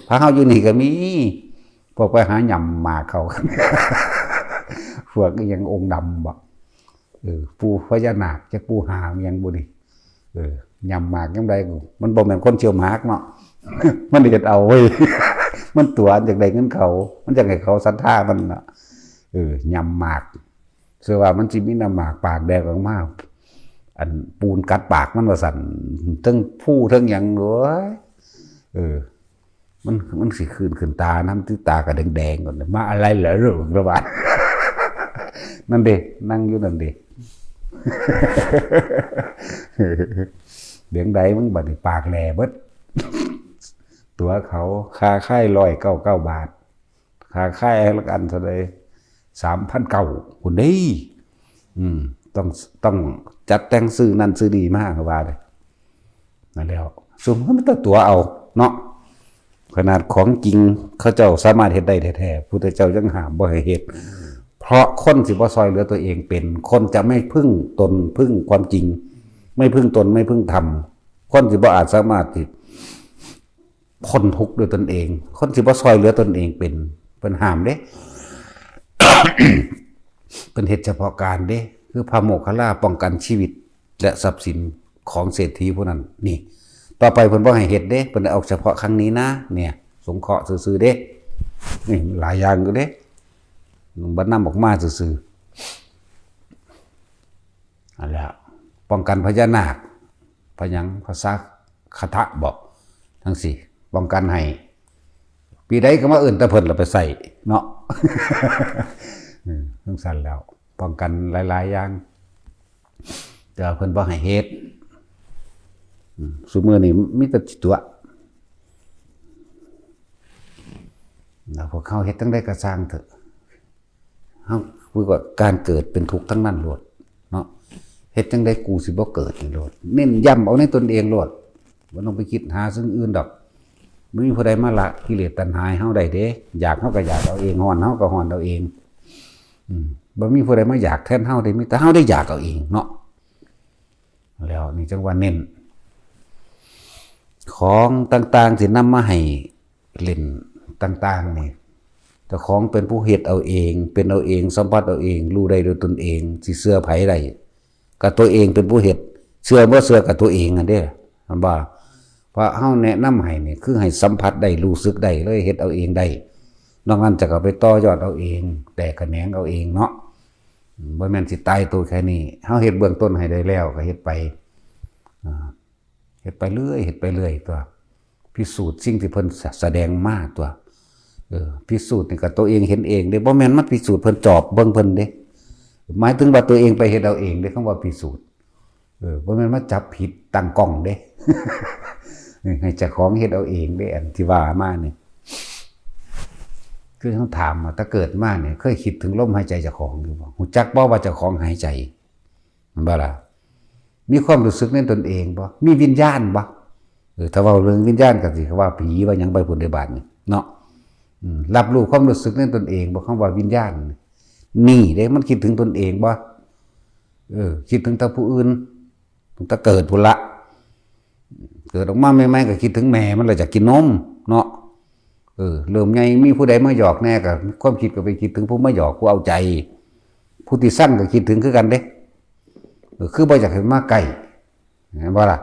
พาเฮาอยู่นี่ก็มี พวกไปหาหย่ำหมากเขา พวกอิหยังองค์ดำบ่ เออ ปู่พญานาค จักปู่หาอิหยังบุนี่ เออ หย่ำหมากยามใด มันบ่แม่นคนเคี่ยวหมากเนาะ มันเฮ็ดเอาเว้ย มันตั๋วอยากได้เงินเขา มันอยากให้เขาศรัทธามันน่ะ เออ หย่ำหมาก เชื่อว่ามันสิมีน้ำหมากปากแดงออกมา อันปูนกัดปากมันว่าซั่น เทิงภูเทิงหยัง โอ้ย เออ มัน มันสิขึ้น ขึ้นตา น้ำที่ตาก็แดงๆก่อน มาอะไรเหรอลูก ระบาด นั่นเด้ นั่งอยู่นั่นเด้ เดี๋ยวใดมึงบัดนี้ปากแหล่เบิด ตั๋วเขา ค่าค่ายร้อยเก้าเก้าบาท ค่าค่ายละอันเท่าใด สามพันเก้า พุ้นเด้ อืม ต้อง ต้องจัดแต่งซื้อนั่นซื้อนี่มา ก็ว่าเลย นั่นแหล้ว ซุมมันก็ตั๋วเอาเนาะ ขนาดของจริงเขาเจ้าสามารถเฮ็ดได้แท้ๆ พุทธเจ้ายังห้ามบ่ให้เฮ็ด เพราะคนสิบ่ซอยเหลือตัวเองเป็น คนจะไม่พึ่งตนพึ่งความจริง ไม่พึ่งตนไม่พึ่งธรรม คนสิบ่อาจสามารถที่พ้นทุกข์ด้วยตนเอง คนสิบ่ซอยเหลือตนเองเป็น เพิ่นห้ามเด้ เพิ่นเฮ็ดเฉพาะการเด้ คือพระโมคคัลลาป้องกันชีวิตและทรัพย์สินของเศรษฐีผู้นั้น นี่ ต่อไปเพิ่นบ่ให้เฮ็ดเด้ เพิ่นเอาเฉพาะครั้งนี้นะ เนี่ย สงเคราะห์ซื่อๆเด้ นี่หลายอย่างอยู่เด้ บ่นำออกมาซื่อๆ อันแล้ว ป้องกันพญานาค พะหยัง พระสาคทะบอก จั่งซี้ ป้องกันให้ ปีใดก็มาเอิ้นแต่เพิ่นละไปใส่เนาะ เออ จั่งซั่นแล้ว ป้องกันหลายๆ อย่าง แต่ว่าเพิ่นบ่ให้เฮ็ด อืม ซุมื้อนี้มีแต่สิตั๋ว แล้วพวกเขาเฮ็ดจั่งใดก็ซ่างเถอะ เฮา คือว่าการเกิดเป็นทุกข์ทั้งนั้นโลดเนาะ เฮ็ดจั่งใดกูสิบ่เกิดนี่โลด เน้นย้ำเอาในตนเองโลด บ่ต้องไปคิดหาสิ่งอื่นดอก บ่มีผู้ใดมาละกิเลสตัณหาให้เฮาได้เด้ อยากเฮาก็อยากเอาเอง ฮ้อนเฮาก็ฮ้อนเอาเอง อืม บ่มีผู้ใดมาอยากแทนเฮาเด้ มีแต่เฮาได้อยากเอาเองเนาะ แล้วนี่จั่งว่าเน้น ของต่างๆ ที่นำมาให้เล่นต่างๆ นี่ เจ้าของเป็นผู้เฮ็ดเอาเอง เป็นเอาเอง สัมผัสเอาเอง รู้ได้ด้วยตนเอง สิเชื่อไผได้ ก็ตัวเองเป็นผู้เฮ็ด เชื่อบ่เชื่อก็ตัวเองนั่นเด้ มันว่า เพราะเฮาแนะนำให้นี่ คือให้สัมผัสได้ รู้สึกได้เลย เฮ็ดเอาเองได้ นอกนั้นจะก็ไปต่อยอดเอาเอง แตกแขนงเอาเองเนาะ บ่แม่นสิตายตัวแค่นี้ เฮาเฮ็ดเบื้องต้นให้ได้แล้วก็เฮ็ดไป อ่า เฮ็ดไปเรื่อย เฮ็ดไปเรื่อยตัว พิสูจน์สิ่งที่เพิ่นสะ แสดงมาตัว เออ พิสูจน์นี่ก็ตัวเองเห็นเองเด้ บ่แม่นมาพิสูจน์เพิ่นจอบเบิ่งเพิ่นเด้ หมายถึงว่าตัวเองไปเฮ็ดเอาเองเด้ คำว่าพิสูจน์ เออ บ่แม่นมาจับผิดตั้งกล้องเด้ ให้เจ้าของเฮ็ดเอาเองเด้ อันที่ว่ามานี่ คือเขาถามว่า แต่เกิดมาเนี่ย เคยคิดถึงลมหายใจเจ้าของอยู่บ่ ฮู้จักบ่ว่าเจ้าของหายใจ แม่นบ่ล่ะ มีความรู้สึกในตนเองบ่ มีวิญญาณบ่ เออ ถ้าเว้าเรื่องวิญญาณก็สิว่าผีว่าหยังไปพุ้นเด้ บาดนี้เนาะ อืม รับรู้ความรู้สึกในตนเองบ่ คำว่าวิญญาณนี่ นี่เด้ มันคิดถึงตนเองบ่ เออ คิดถึงแต่ผู้อื่น ตั้งแต่เกิดพุ้นละ เกิดออกมาใหม่ๆ ก็คิดถึงแม่มันละ อยากกินนมเนาะ เออ เริ่มใหญ่มีผู้ใดมาหยอกแหน่ ก็ความคิดก็ไปคิดถึงผู้มาหยอก ผู้เอาใจ ผู้ที่ซังก็คิดถึงคือกันเด้ เออ คือบ่อยากให้มาใกล้ แม่นบ่ล่ะ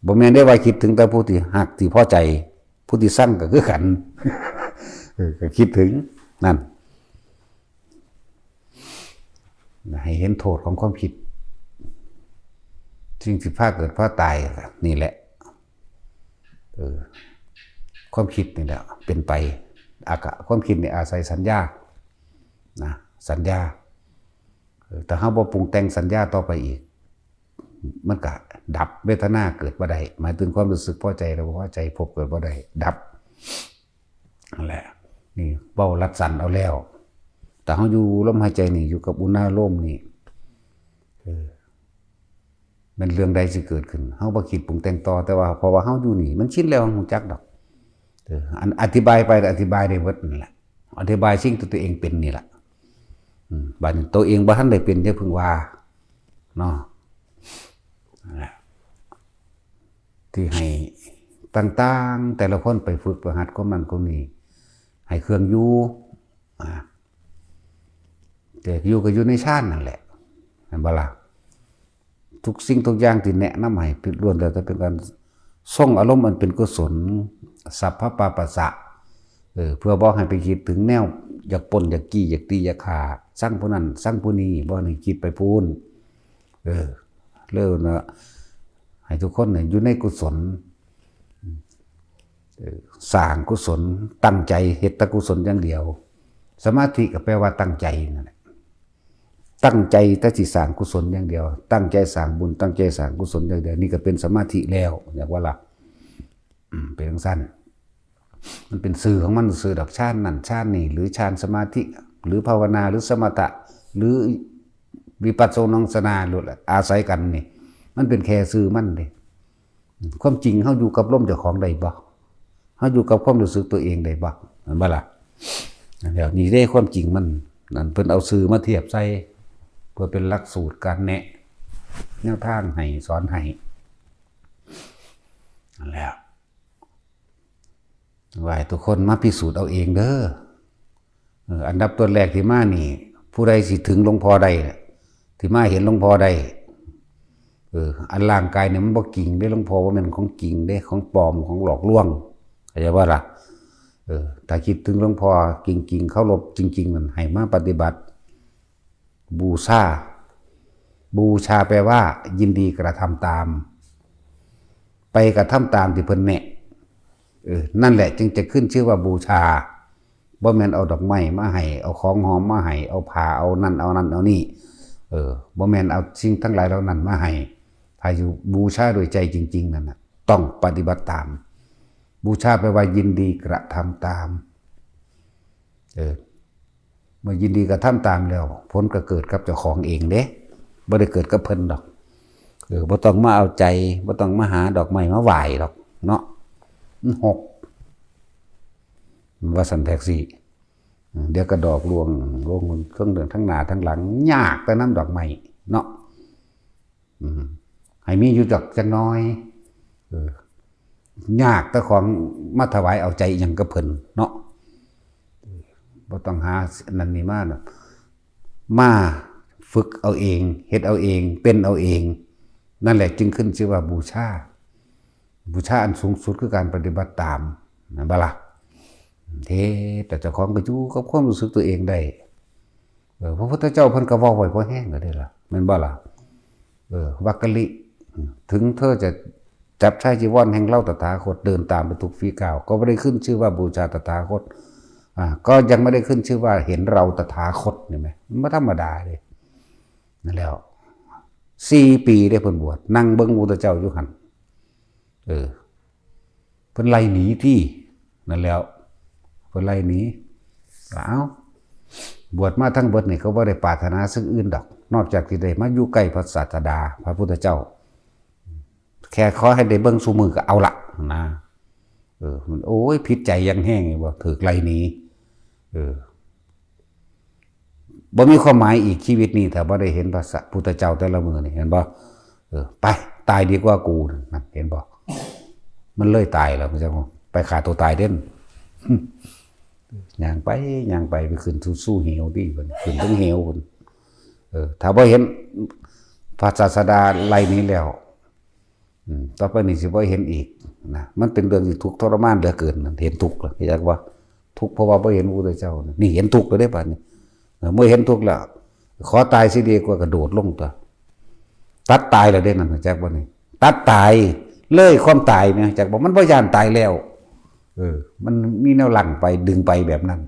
บ่แม่นได้ว่าคิดถึงแต่ผู้ที่ฮักที่พอใจ ผู้ที่ซังก็คือกัน เออ ก็คิดถึง นั่น ให้เห็นโทษของความคิด สิ่งที่พาเกิดพาตาย นี่แหละ เออ ความคิดนี่แหละ เป็นไป อากะ ความคิดนี่อาศัยสัญญา นะ สัญญา เออ ถ้าเฮาบ่ปรุงแต่งสัญญาต่อไปอีก มันก็ดับ เวทนาเกิดบ่ได้ หมายถึงความรู้สึกพอใจหรือบ่พอใจ ภพเกิดบ่ได้ ดับ นั่นแหละ นี่เว้ารัดสั้นเอาแล้ว แต่เฮาอยู่ลมหายใจนี่ อยู่กับอุณาโลมนี่ เออ แม่นเรื่องใดสิเกิดขึ้น เฮาบ่คิดปรุงแต่งต่อ แต่ว่าเพราะว่าเฮาอยู่นี่ มันชินแล้ว เฮารู้จักดอก เออ อันอธิบายไปก็อธิบายได้เบิดนั่นแหละ อธิบายสิ่งที่ตัวเองเป็นนี่แหละ อืม บาดนี้ตัวเองบ่ทันได้เป็น อย่าเพิ่งว่า เนาะ นั่นแหละ ที่ให้ต่างๆ แต่ละคนไปฝึกไปหัดความนั้นความนี้ ให้เครื่องอยู่ อ่า แต่อยู่ก็อยู่ในฌานนั่นแหละ แม่นบ่ล่ะ ทุกสิ่งทุกอย่างที่แนะนำให้ล้วนแล้วแต่เป็นการทรงอารมณ์อันเป็นกุศล สัพพปาปัสสะ เออ เพื่อบ่ให้ไปคิดถึงแนวอยากปล้น อยากจี้ อยากตี อยากฆ่า ซังผู้นั้น ซังผู้นี้ บ่ให้คิดไปพู้น เออ เริ่มนะ ให้ทุกคนเนี่ยอยู่ในกุศล เออ สร้างกุศล ตั้งใจเฮ็ดแต่กุศลอย่างเดียว สมาธิก็แปลว่าตั้งใจนั่นแหละ ตั้งใจแต่สิสร้างกุศลอย่างเดียว ตั้งใจสร้างบุญ ตั้งใจสร้างกุศลอย่างเดียว นี่ก็เป็นสมาธิแล้ว อยากว่าล่ะ อืม เป็นจั่งซั้น มันเป็นชื่อของมันซื่อดอก ฌานนั่นฌานนี่ หรือฌานสมาธิ หรือภาวนา หรือสมถะ หรือวิปัสสนา ล้วนแล้วอาศัยกันนี่ มันเป็นแค่ชื่อมันเด้ ความจริงเฮาอยู่กับลมเจ้าของได้บ่ เฮาอยู่กับความรู้สึกตัวเองได้บ่ แม่นบ่ล่ะ แล้วนี่เด้ความจริงมัน นั่นเพิ่นเอาชื่อมาเทียบใส่ เพื่อเป็นหลักสูตรการแนะ แนวทางให้ สอนให้ นั่นแหละ ว่าให้ทุกคนมาพิสูจน์เอาเองเด้อ เออ อันดับต้นแรกที่มานี่ ผู้ใดสิถึงหลวงพ่อได้ ที่มาเห็นหลวงพ่อได้ เออ อันร่างกายเนี่ยมันบ่จริงเด้ หลวงพ่อบ่แม่นของจริงเด้ ของปลอม ของหลอกลวง เข้าใจบ่ล่ะ เอ ถ้าคิดถึงหลวงพ่อจริงๆ เคารพจริงๆ นั่นให้มาปฏิบัติ บูชา บูชาแปลว่า ยินดีกระทำตาม ไปกระทำตามที่เพิ่นแนะ เออ นั่นแหละจึงจะขึ้นชื่อว่าบูชา บ่แม่นเอาดอกไม้มาให้ เอาของหอมมาให้ เอาผ้า เอานั่น เอานั่น เอานี่ เออ บ่แม่นเอาสิ่งทั้งหลายเหล่านั้นมาให้ ถ้าอยู่บูชาด้วยใจจริงๆ นั่นน่ะ ต้องปฏิบัติตาม บูชาแปลว่ายินดีกระทำตาม เออ เมื่อยินดีกระทำตามแล้ว ผลก็เกิดกับเจ้าของเองเด้ บ่ได้เกิดกับเพิ่นดอก เออ บ่ต้องมาเอาใจ บ่ต้องมาหาดอกไม้มาไหว้ดอกเนาะ มันหก มันว่าซั่นแท็กซี่ เดี๋ยวก็ดอกร่วง ร่วงทั้งเดินทั้งหน้าทั้งหลัง ยากแต่นำดอกไม้เนาะ อืม ให้มีอยู่จักจักหน่อย เออ ยากแต่ของมาถวายเอาใจหยังกับเพิ่นเนาะ บ่ต้องหานั่นนี่มาเนาะ มาฝึกเอาเอง เฮ็ดเอาเอง เป็นเอาเอง นั่นแหละจึงขึ้นชื่อว่าบูชา บูชาอันสูงสุดคือการปฏิบัติตาม แม่นบ่ล่ะ เฮ็ดแต่เจ้าของก็อยู่กับความรู้สึกตัวเองได้ เออ พระพุทธเจ้าเพิ่นก็เว้าไว้พอแฮงแล้วเด้ล่ะ แม่นบ่ล่ะ เออ วักกะลิ ถึงเธอจะจับชายจีวรแห่งเราตถาคต เดินตามไปทุกฝีก้าว ก็บ่ได้ขึ้นชื่อว่าบูชาตถาคต อ่า ก็ยังไม่ได้ขึ้นชื่อว่าเห็นเราตถาคต นี่แหม มันบ่ธรรมดาเด้ นั่นแล้ว สี่ปีเด้เพิ่นบวช นั่งเบิ่งพระพุทธเจ้าอยู่หั่น เออ เพิ่นไล่หนีติ นั่นแล้ว เพิ่นไล่หนี เอ้า บวชมาทั้งเบิดนี่ก็บ่ได้ปรารถนาสิ่งอื่นดอก นอกจากที่ได้มาอยู่ใกล้พระศาสดา พระพุทธเจ้า แค่ขอให้ได้เบิ่งซุมื้อก็เอาละนะ เออ มัน โอ้ย ผิดใจอย่างแฮงเลยบ่ ถูกไล่หนี เออ บ่มีความหมายอีกชีวิตนี้ ถ้าบ่ได้เห็นพระพุทธเจ้าแต่ละมื้อนี่ เห็นบ่ เออ ไป ตายดีกว่ากู นั่น เห็นบ่ มันเลยตายแล้ว มันจั่งไปฆ่าตัวตายเด้น ย่างไป ย่างไป ไปขึ้นสู่ สู่เหวติ บัดนี้ ขึ้นถึงเหวพุ้น เออ ถ้าบ่เห็นพระศาสดาไล่หนีแล้ว อืม ต่อไปนี่สิบ่เห็นอีกนะ มันเป็นเรื่องที่ทุกข์ทรมานเหลือเกิน เห็นทุกข์แล้ว อยากว่า ทุกข์เพราะว่าบ่เห็นพระพุทธเจ้า นี่เห็นทุกข์แล้วเด้บัดนี้ เออ เมื่อเห็นทุกข์แล้ว ขอตายสิดีกว่ากระโดดลงตัว ตัดตายแล้วเด้นั่น จักบ่นี่ ตัดตาย เลยความตายแหม จักบ่ มันบ่ย้านตายแล้ว เออ มันมีแนวรั้งไป ดึงไปแบบนั้น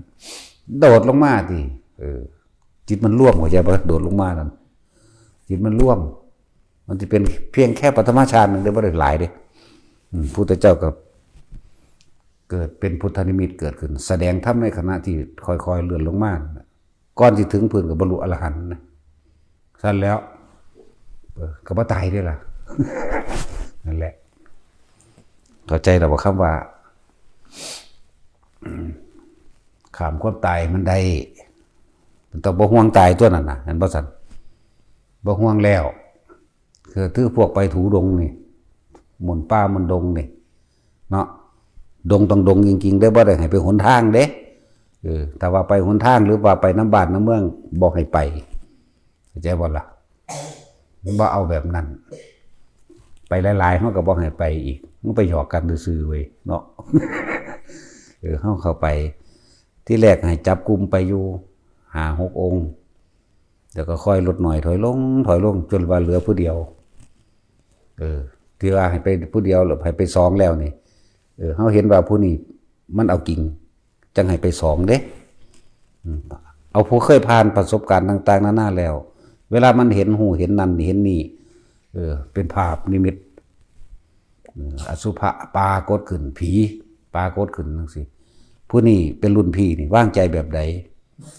โดดลงมาติ เออ จิตมันรวม เข้าใจบ่ โดดลงมานั่น จิตมันรวม มันสิเป็นเพียงแค่ปฐมฌานหนึ่งเด้ บ่ได้หลายเด้ อืม พุทธเจ้าก็เกิดเป็นพุทธนิมิตเกิดขึ้น แสดงธรรมในขณะที่ค่อยๆเลื่อนลงมา ก่อนสิถึงพื้นก็บรรลุอรหันต์นะ ซั่นแล้ว เออ ก็บ่ตายเด้ล่ะ นั่นแหละ เข้าใจแล้วบ่คำว่า ข้ามความตายมันได้ มันต้องบ่ห่วงตายตัวนั้นน่ะ เห็นบ่ซั่น บ่ห่วงแล้ว คือถือพวกไปถูดงนี่ หมุนป่าหมุนดงนี่ เนาะ ดงต้องดงจริงๆเด้ บ่ได้ให้ไปหนทางเด้ เออ ถ้าว่าไปหนทางหรือว่าไปนำบ้านนำเมือง บ่ให้ไป เข้าใจบ่ล่ะ บ่เอาแบบนั้น ไปหลายๆ เฮาก็บ่ให้ไปอีก มันไปหยอกกันซื่อๆเว้ย เนาะ เออ เฮาเข้าไป ที่แรกให้จับกลุ่มไปอยู่ห้าหกองค์ แล้วก็ค่อยลดน้อยถอยลง ถอยลง จนว่าเหลือผู้เดียว เออ ที่ว่าให้ไปผู้เดียว หรือให้ไปสองแล้วนี่ เออ เฮาเห็นว่าผู้นี้มันเอาจริง จั่งให้ไปสองเด้ อืม เอาผู้เคยผ่านประสบการณ์ต่างๆนานาแล้ว เวลามันเห็นฮู้เห็นนั่นเห็นนี่ เออ เป็นภาพนิมิต เออ อสุภะปรากฏขึ้น ผีปรากฏขึ้นจั่งซี้ ผู้นี้เป็นรุ่นพี่นี่ วางใจแบบใด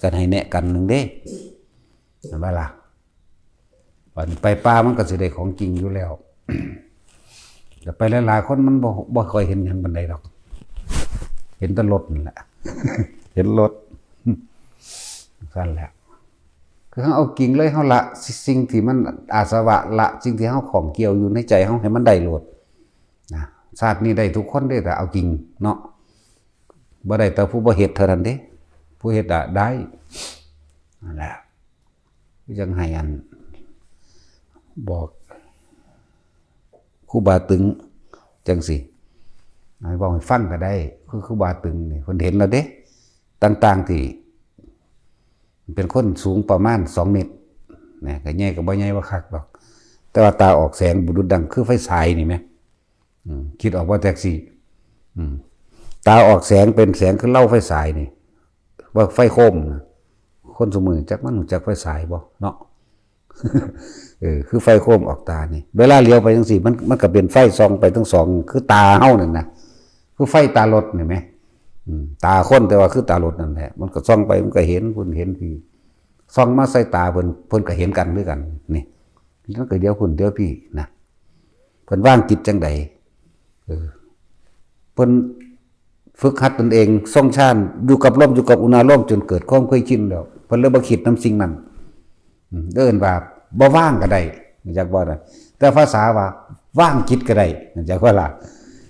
กันให้แนะกันหนึ่งเด้ เห็นบ่ล่ะ บัดนี้ไปป่ามันก็สิได้ของจริงอยู่แล้ว แต่ไปหลายๆคนมันบ่ บ่ค่อยเห็นหยังปานใดดอก เห็นแต่รถนั่นแหละ เห็นรถ ซั่นแหละ คือเฮาเอาจริงเลย เฮาละสิ่งที่มันอาสวะ ละสิ่งที่เฮาข้องเกี่ยวอยู่ในใจเฮาให้มันได้โลด นะ ชาตินี้ได้ทุกคนเด้ ถ้าเอาจริงเนาะ บ่ได้แต่ผู้บ่เฮ็ดเท่านั้นเด้ ผู้เฮ็ดอะได้ นั่นแหละ คือจั่งให้อัน บอกครูบาตึงจั่งซี้ ให้เว้าให้ฟังก็ได้ คือ คือว่าตึงนี่ เพิ่นเห็นแล้วเด้ ต่างๆ ที่ เป็นคนสูงประมาณสองเมตร นะ ก็ใหญ่ก็บ่ใหญ่ว่าคักดอก แต่ว่าตาออกแสงบุรุษดังคือไฟฉายนี่แหม อืม คิดออกว่าแท็กซี่ อืม ตาออกแสงเป็นแสงคือเหล้าไฟฉายนี่ ว่าไฟโคมนะ คนซุมื้อจักมันรู้จักไฟฉายบ่เนาะ เออ คือไฟโคมออกตานี่ เวลาเหลียวไปจังซี่ มัน มันก็เป็นไฟส่องไปทั้งสอง คือตาเฮานั่นนะ คือไฟตารถนี่แหม อืม ตาคนแต่ว่าคือตารถนั่นแหละ มันก็ส่องไป มันก็เห็น เพิ่นเห็นพี่ ส่องมาใส่ตาเพิ่น เพิ่นก็เห็นกันคือกัน นี่ มันก็เดี๋ยวเพิ่นเดี๋ยวพี่นะ เพิ่นวางจิตจังใด เออ เพิ่นฝึกหัดตนเอง ทรงฌาน อยู่กับลม อยู่กับอุณาโลม จนเกิดความเคยชินแล้ว เพิ่นเลยบ่คิดนำสิ่งนั้น อืม เอิ้นว่าบ่วางก็ได้ จักว่านะ แต่ภาษาว่าวางจิตก็ได้ จักว่าล่ะ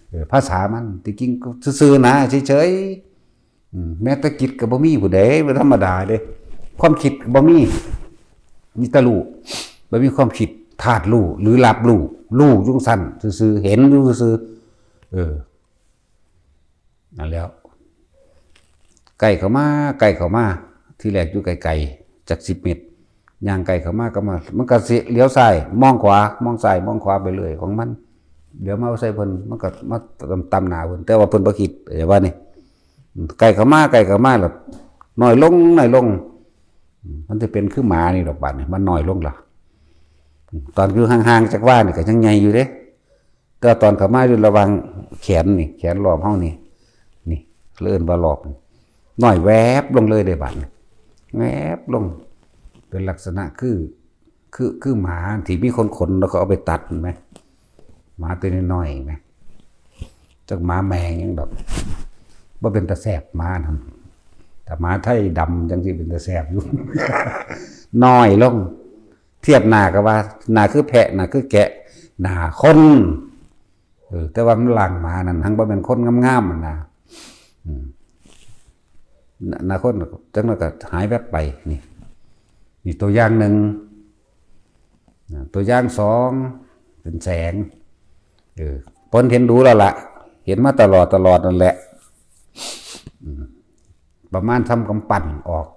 เออ ภาษามัน ที่จริงก็ซื่อๆ นะ เฉยๆ อืม แม้แต่จิตก็บ่มีผู้ใด บ่ธรรมดาเด้ ความคิดก็บ่มี มีแต่รู้ บ่มีความคิด ธาตุรู้ หรือรับรู้ รู้อยู่ซั่นซื่อๆ เห็นอยู่ซื่อๆ เออ นั่นแหล้ว ใกล้เข้ามา ใกล้เข้ามา ทีแรกอยู่ไกลๆ จักสิบเมตร ย่างใกล้เข้ามาก็มา มันก็สิเลี้ยวซ้าย มองขวา มองซ้าย มองขวาไปเรื่อยของมัน เดี๋ยวมาใส่เพิ่น มันก็มาตำ ตำหน้าเพิ่น แต่ว่าเพิ่นบ่คิด เข้าใจว่านี่ ใกล้เข้ามา ใกล้เข้ามาแล้ว น้อยลง น้อยลง มันสิเป็นคือหมานี่ดอก บาดนี่ มันน้อยลงล่ะ ตอนอยู่ห่างๆ จักว่านี่ก็ยังใหญ่อยู่เด้ แต่ตอนเข้ามาอยู่ระหว่างแขนนี่ แขนรอบเฮานี่ นี่ เอิ้นว่ารอบ น้อยแวบลงเลยเด้ บาดนี่ แวบลง เป็นลักษณะคือ คือ คือหมาที่มีคนขนแล้วเขาเอาไปตัด เห็นไหม หมาตัวน้อยๆ เห็นไหม จักหมาแมงหยังดอก บ่เป็นตาแซ่บหมานั่น แต่หมาไทยดำจังสิเป็นตาแซ่บอยู่ น้อยลง เทียบหน้าก็ว่า หน้าคือแพะ หน้าคือแกะ หน้าคน เออ แต่ว่ามันล่างหมานั่น หังบ่เป็นคนงามๆ นั่นนะ อืม หน้า หน้าคนจังนั้นก็หายแวบไป นี่ นี่ตัวอย่างหนึ่ง อ่า ตัวอย่างสอง เป็นแสง เออ เพิ่นเห็นดูแล้วล่ะ เห็นมาตลอด ตลอดนั่นแหละ อืม ประมาณทำกำปั้นออก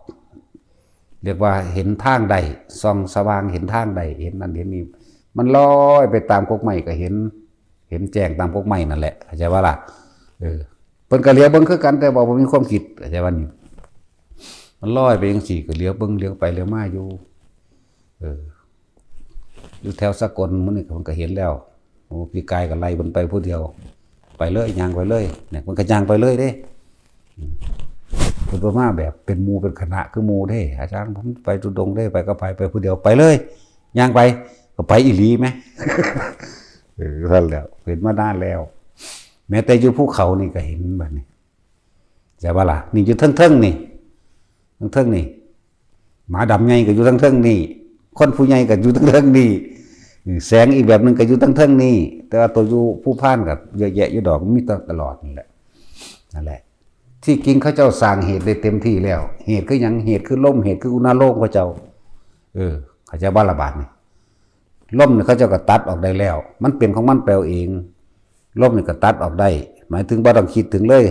เรียกว่าเห็นทางได้ ส่องสว่างเห็นทางได้ เห็นนั่นเห็นนี่ มันลอยไปตามกกไม้ก็เห็น เห็นแจ้งตามกกไม้นั่นแหละ เข้าใจว่าล่ะ เออ เพิ่นก็เหลียวเบิ่งคือกัน แต่ว่าบ่มีความคิด เข้าใจว่านี่ มันลอยไปจังซี่ ก็เหลียวเบิ่ง เหลียวไปเหลียวมาอยู่ เออ อยู่แถวสกลมื้อนี้ก็ เพิ่นก็เห็นแล้ว โอ้ พี่กายก็ไล่เพิ่นไปผู้เดียว ไปเลย ย่างไปเลย เนี่ย เพิ่นก็ย่างไปเลยเด้ อืม เพิ่นบ่มาแบบเป็นหมู่เป็นคณะคือหมู่เด้ อาจารย์ ผมไปธุดงค์เด้ ไปกับไผ ไปผู้เดียว ไปเลย ย่างไป ก็ไปอีหลีแหม เออ นั่นแหละ เห็นมานานแล้ว แม้แต่อยู่ภูเขานี่ก็เห็นบัดนี้ ใช่ปะล่ะ นี่อยู่เทิงๆ นี่ เทิงๆ นี่ หมาดำใหญ่ก็อยู่เทิงๆ นี่ คนผู้ใหญ่ก็อยู่เทิงๆ นี่ แสงอีกแบบหนึ่งก็อยู่เทิงๆ นี่ แต่ว่าตัวอยู่ภูพานก็เยอะแยะอยู่ดอก มีตลอดนั่นแหละ นั่นแหละ ที่จริงเขาเจ้าสร้างเหตุได้เต็มที่แล้ว เหตุคือหยัง เหตุคือลม เหตุคืออุณาโลมเขาเจ้า เออ เขาเจ้าบ้าระบาดนี่ ลมนี่เขาเจ้าก็ตัดออกได้แล้ว มันเป็นของมันไปเอง ลมนี่ก็ตัดออกได้ หมายถึงบ่ต้องคิดถึงเลย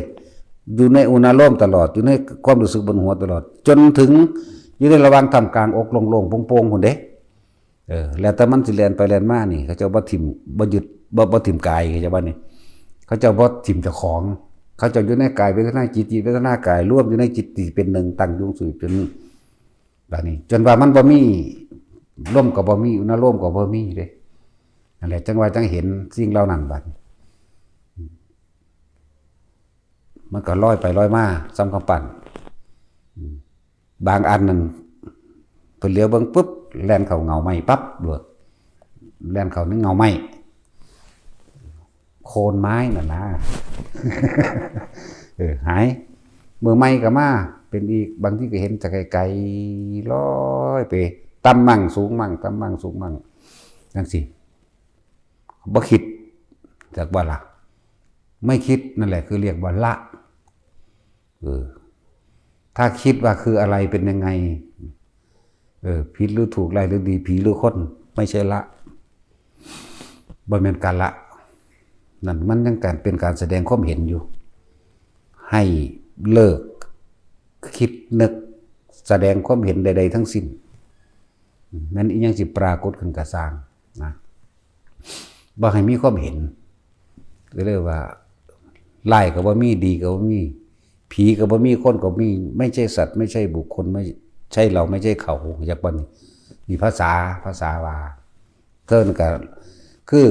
อยู่ในอุณาโลมตลอด อยู่ในความรู้สึกบนหัวตลอด จนถึงอยู่ในระหว่างท่ามกลางอกโล่งๆ โปร่งๆ พุ้นเด้ เออ แล้วแต่มันสิแล่นไปแล่นมานี่ เขาเจ้าบ่ถิ่ม บ่ยึด บ่ บ่ถิ่มกาย เขาเจ้าว่านี่ เขาเจ้าบ่ถิ่มเจ้าของ เขาเจ้าอยู่ในกายเวทนาจิต จิตเวทนากาย รวมอยู่ในจิตที่เป็นหนึ่ง ตั้งอยู่ซื่อจน บาดนี้ จนว่ามันบ่มี ลมก็บ่มี อุณาโลมก็บ่มีเด้ นั่นแหละ จังว่าจังเห็นสิ่งเหล่านั้นบัด มันก็ลอยไปลอยมา ส่ำกำปั้น อืม บางอันนั่น เพิ่นเหลียวเบิ่งปุ๊บ แล่นเข้าเงาไม้ปั๊บโลด แล่นเข้าในเงาไม้ โคนไม้นั่นนะ เออ หาย มื้อใหม่ก็มา เป็นอีก บางทีก็เห็นจากไกลๆ ลอยไป ต่ำมั่งสูงมั่ง ต่ำมั่งสูงมั่ง จังซี่ บ่คิด จักว่าล่ะ ไม่คิดนั่นแหละคือเรียกว่าละ เออ ถ้าคิดว่าคืออะไรเป็นยังไง เออ ผิดหรือถูก ร้ายหรือดี ผีหรือคน ไม่ใช่ละ บ่แม่นการละ นั่นมันยังการเป็นการแสดงความเห็นอยู่ ให้เลิกคิดนึกแสดงความเห็นใดๆทั้งสิ้น แม่นอีหยังสิปรากฏขึ้นกะซ่างนะ บ่ให้มีความเห็น ก็เรียกว่า ร้ายก็บ่มี ดีก็บ่มี ผีก็บ่มี คนก็มี ไม่ใช่สัตว์ ไม่ใช่บุคคล ไม่ใช่เรา ไม่ใช่เขา อยากบ่นี่ มีภาษา ภาษาว่า เทินก็คือ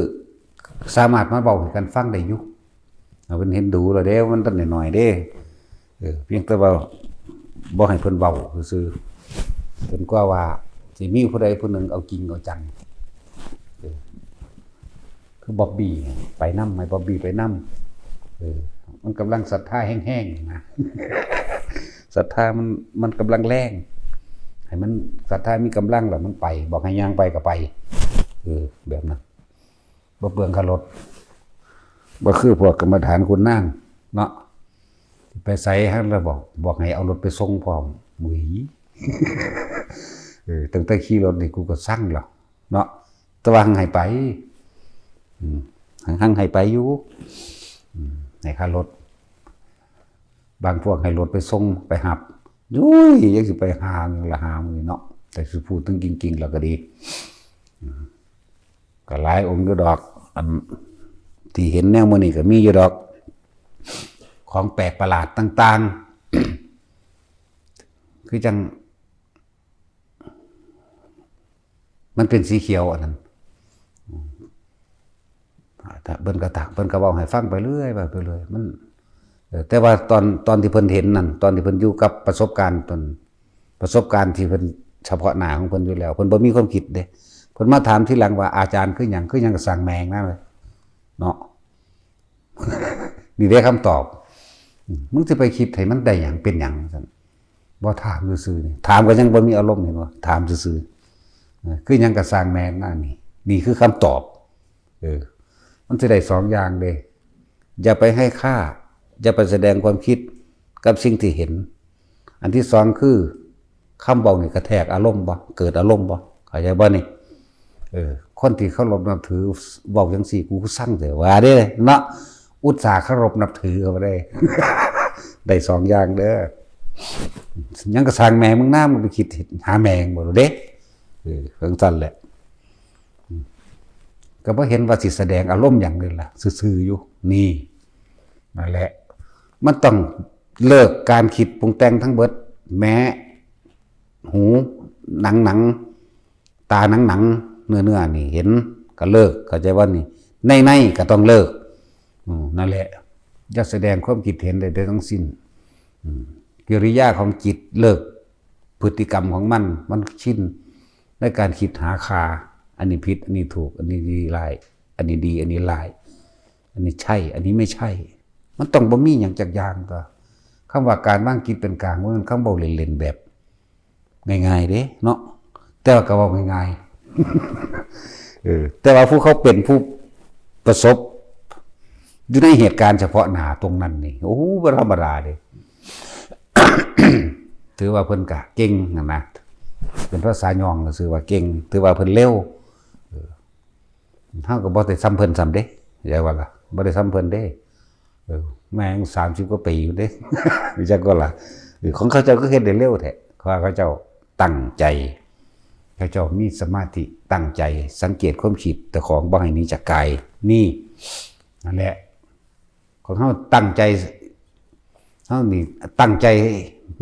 สามารถมาเว้าให้กันฟังได้อยู่ เอาเพิ่นเห็นดูแล้วเด้ มันต้นน้อยๆเด้ เออ เพียงแต่ว่าบ่ให้เพิ่นเว้าซื่อๆ เพิ่นกลัวว่าสิมีผู้ใดผู้หนึ่งเอาจริงเอาจัง เออ คือบ๊อบบี้ไปนำ ให้บ๊อบบี้ไปนำ เออ มันกำลังศรัทธาแฮงๆนะ ศรัทธามัน มันกำลังแรง ให้มันศรัทธามีกำลังแล้วมันไป บอกให้ย่างไปก็ไป เออ แบบนั้น บ่เปลืองค่ารถ บ่คือพวกกรรมฐานคุณนางเนาะ ไปไสหั่นแล้วบอก บอกให้เอารถไปส่งพร้อม หมุย เออ ตั้งแต่ขี่รถนี่กูก็สั่งแล้วเนาะ แต่ว่าหั่งให้ไป อืม หั่ง หั่งให้ไปอยู่ อืม ให้ค่ารถ บางพวกให้รถไปส่งไปรับ ยุ้ย ยังสิไปหาหยังละหามื้อเนาะ แต่สิพูดถึงจริงๆแล้วก็ดี อืม ก็หลายองค์อยู่ดอก อันที่เห็นแนวมื้อนี้ก็มีอยู่ดอก ของแปลกประหลาดต่างๆ คือจัง มันเป็นสีเขียวอันนั้น อืม ถ้าเพิ่นก็ตัก เพิ่นก็เว้าให้ฟังไปเรื่อย ไปเรื่อย มัน เอ่อ แต่ว่าตอน ตอนที่เพิ่นเห็นนั่น ตอนที่เพิ่นอยู่กับประสบการณ์ตน ประสบการณ์ที่เพิ่นเฉพาะหน้าของเพิ่นอยู่แล้ว เพิ่นบ่มีความคิดเด้ เพิ่นมาถามทีหลังว่า "อาจารย์คือหยัง คือหยังก็สั่งแมงนะ" เนาะ นี่เด้คำตอบ อืม มึงสิไปคิดให้มันได้หยังเป็นหยังซั่น บ่ถามซื่อๆนี่ ถามก็ยังบ่มีอารมณ์ เห็นบ่ ถามซื่อๆ นะ คือหยังก็สั่งแมงนะ นี่ นี่คือคำตอบ เออ มันสิได้สองอย่างเด้ อย่าไปให้ค่า อย่าไปแสดงความคิดกับสิ่งที่เห็น อันที่สองคือ คำเว้านี่กระแทกอารมณ์บ่ เกิดอารมณ์บ่ เข้าใจบ่นี่ เออ คนที่เคารพนับถือเว้าจังซี่ กูสั่งแต่ว่าเด้เนาะ อุตส่าห์เคารพนับถือเขาได้ ได้สองอย่างเด้อ หยังก็สั่งแมงมึงนะ มึงไปคิดหาแมงบ่เด้ เออ จั่งซั่นแหละ ก็บ่เห็นว่าสิแสดงอารมณ์หยังเลยล่ะ ซื่อๆอยู่ นี่ นั่นแหละ มันต้องเลิกการคิดปรุงแต่งทั้งเบิด แม้ หู หนังหนัง ตาหนังหนัง เนื้อเนื้อนี่เห็นก็เลิก เข้าใจว่านี่ ในในก็ต้องเลิก อืม นั่นแหละ อย่าแสดงความคิดเห็นใดๆทั้งสิ้น อืม กิริยาของจิตเลิก พฤติกรรมของมัน มันชินในการคิดหาค่า อันนี้ผิด อันนี้ถูก อันนี้ดีร้าย อันนี้ดี อันนี้ร้าย อันนี้ใช่ อันนี้ไม่ใช่ มันต้องบ่มีหยังจักอย่าง ก็คำว่าการวางจิตเป็นกลาง มันคำเว้าเล่นๆแบบง่ายๆเด้เนาะ แต่ว่าก็เว้าง่ายๆ เออ แต่ว่าผู้เขาเป็นผู้ประสบ อยู่ในเหตุการณ์เฉพาะหน้าตรงนั้นนี่ โอ้ บ่ธรรมดาเด้ ถือว่าเพิ่นกะเก่งหั่นนะ เป็นภาษาย่องก็ถือว่าเก่ง ถือว่าเพิ่นเร็ว เออ เฮาก็บ่ได้ส่ำเพิ่นส่ำเด้ เข้าใจว่าล่ะ บ่ได้ส่ำเพิ่นเด้ เออ แม่งสามสิบกว่าปีอยู่เด้ จักว่าล่ะ เออ ของเขาเจ้าก็เฮ็ดได้เร็วแท้ เพราะว่าเขาเจ้าตั้งใจ เขาเจ้ามีสมาธิตั้งใจ สังเกตความคิดเจ้าของบ่ให้หนีจากกาย นี่ นั่นแหละ ของเฮาตั้งใจ เฮานี่ตั้งใจ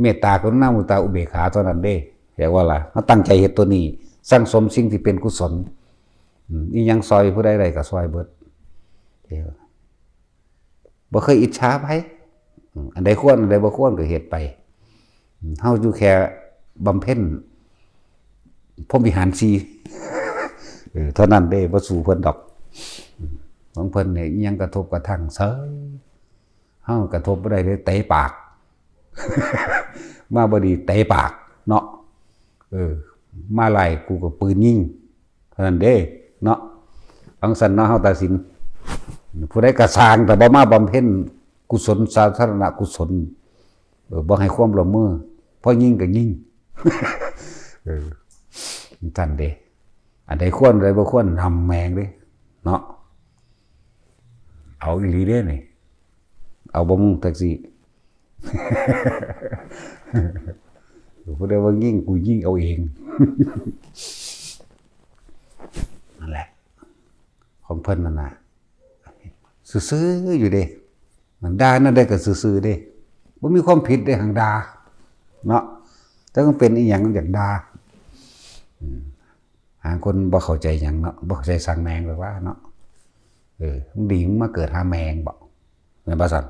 เมตตากรุณามุทิตาอุเบกขาเท่านั้นเด้ เรียกว่าล่ะ เฮาตั้งใจเฮ็ดตัวนี้ สั่งสมสิ่งที่เป็นกุศล อืม อีหยังซอยผู้ใดได้ก็ซอยเบิด เออ บ่เคยอิจฉาไผ อืม อันใดควร อันใดบ่ควรก็เฮ็ดไป อืม เฮาอยู่แค่บำเพ็ญพรหมวิหารสี่ เออ เท่านั้นเด้ บ่สู้เพิ่นดอก อืม ของเพิ่นเนี่ยอิหยังกระทบกระทั่งเซย เฮากระทบบ่ได้เลย เตะปาก มาบ่ดีเตะปากเนาะ เออ มาไล่กูก็ปืนยิง เท่านั้นเด้ เนาะ จั่งซั้นเนาะ เฮาตัดสิน ผู้ใดกะซ่าง แต่บ่มาบำเพ็ญกุศล สาธารณกุศล เออ บ่ให้ความร่วมมือ พอยิงก็ยิง เออ จั่งซั้นเด้ อันใดควร อันใดบ่ควร นำแม่งเด้ เนาะ เอาอีหลีเด้นี่ เอาบ่มึงแท็กซี่ ผู้ใดว่ายิงกูยิงเอาเอง นั่นแหละ ของเพิ่นนั่นน่ะ ซื่อๆอยู่เด้ มันด่านั่นได้ก็ซื่อๆเด้ บ่มีความผิดเด้ หังด่าเนาะ แต่มันเป็นอีหยังอยากด่า อืม หางคนบ่เข้าใจหยังเนาะ บ่เข้าใจสังแมงหรอกว่าเนาะ เออ มึงดีมึงมาเกิดหาแมงบ่ แม่นบ่ซั่น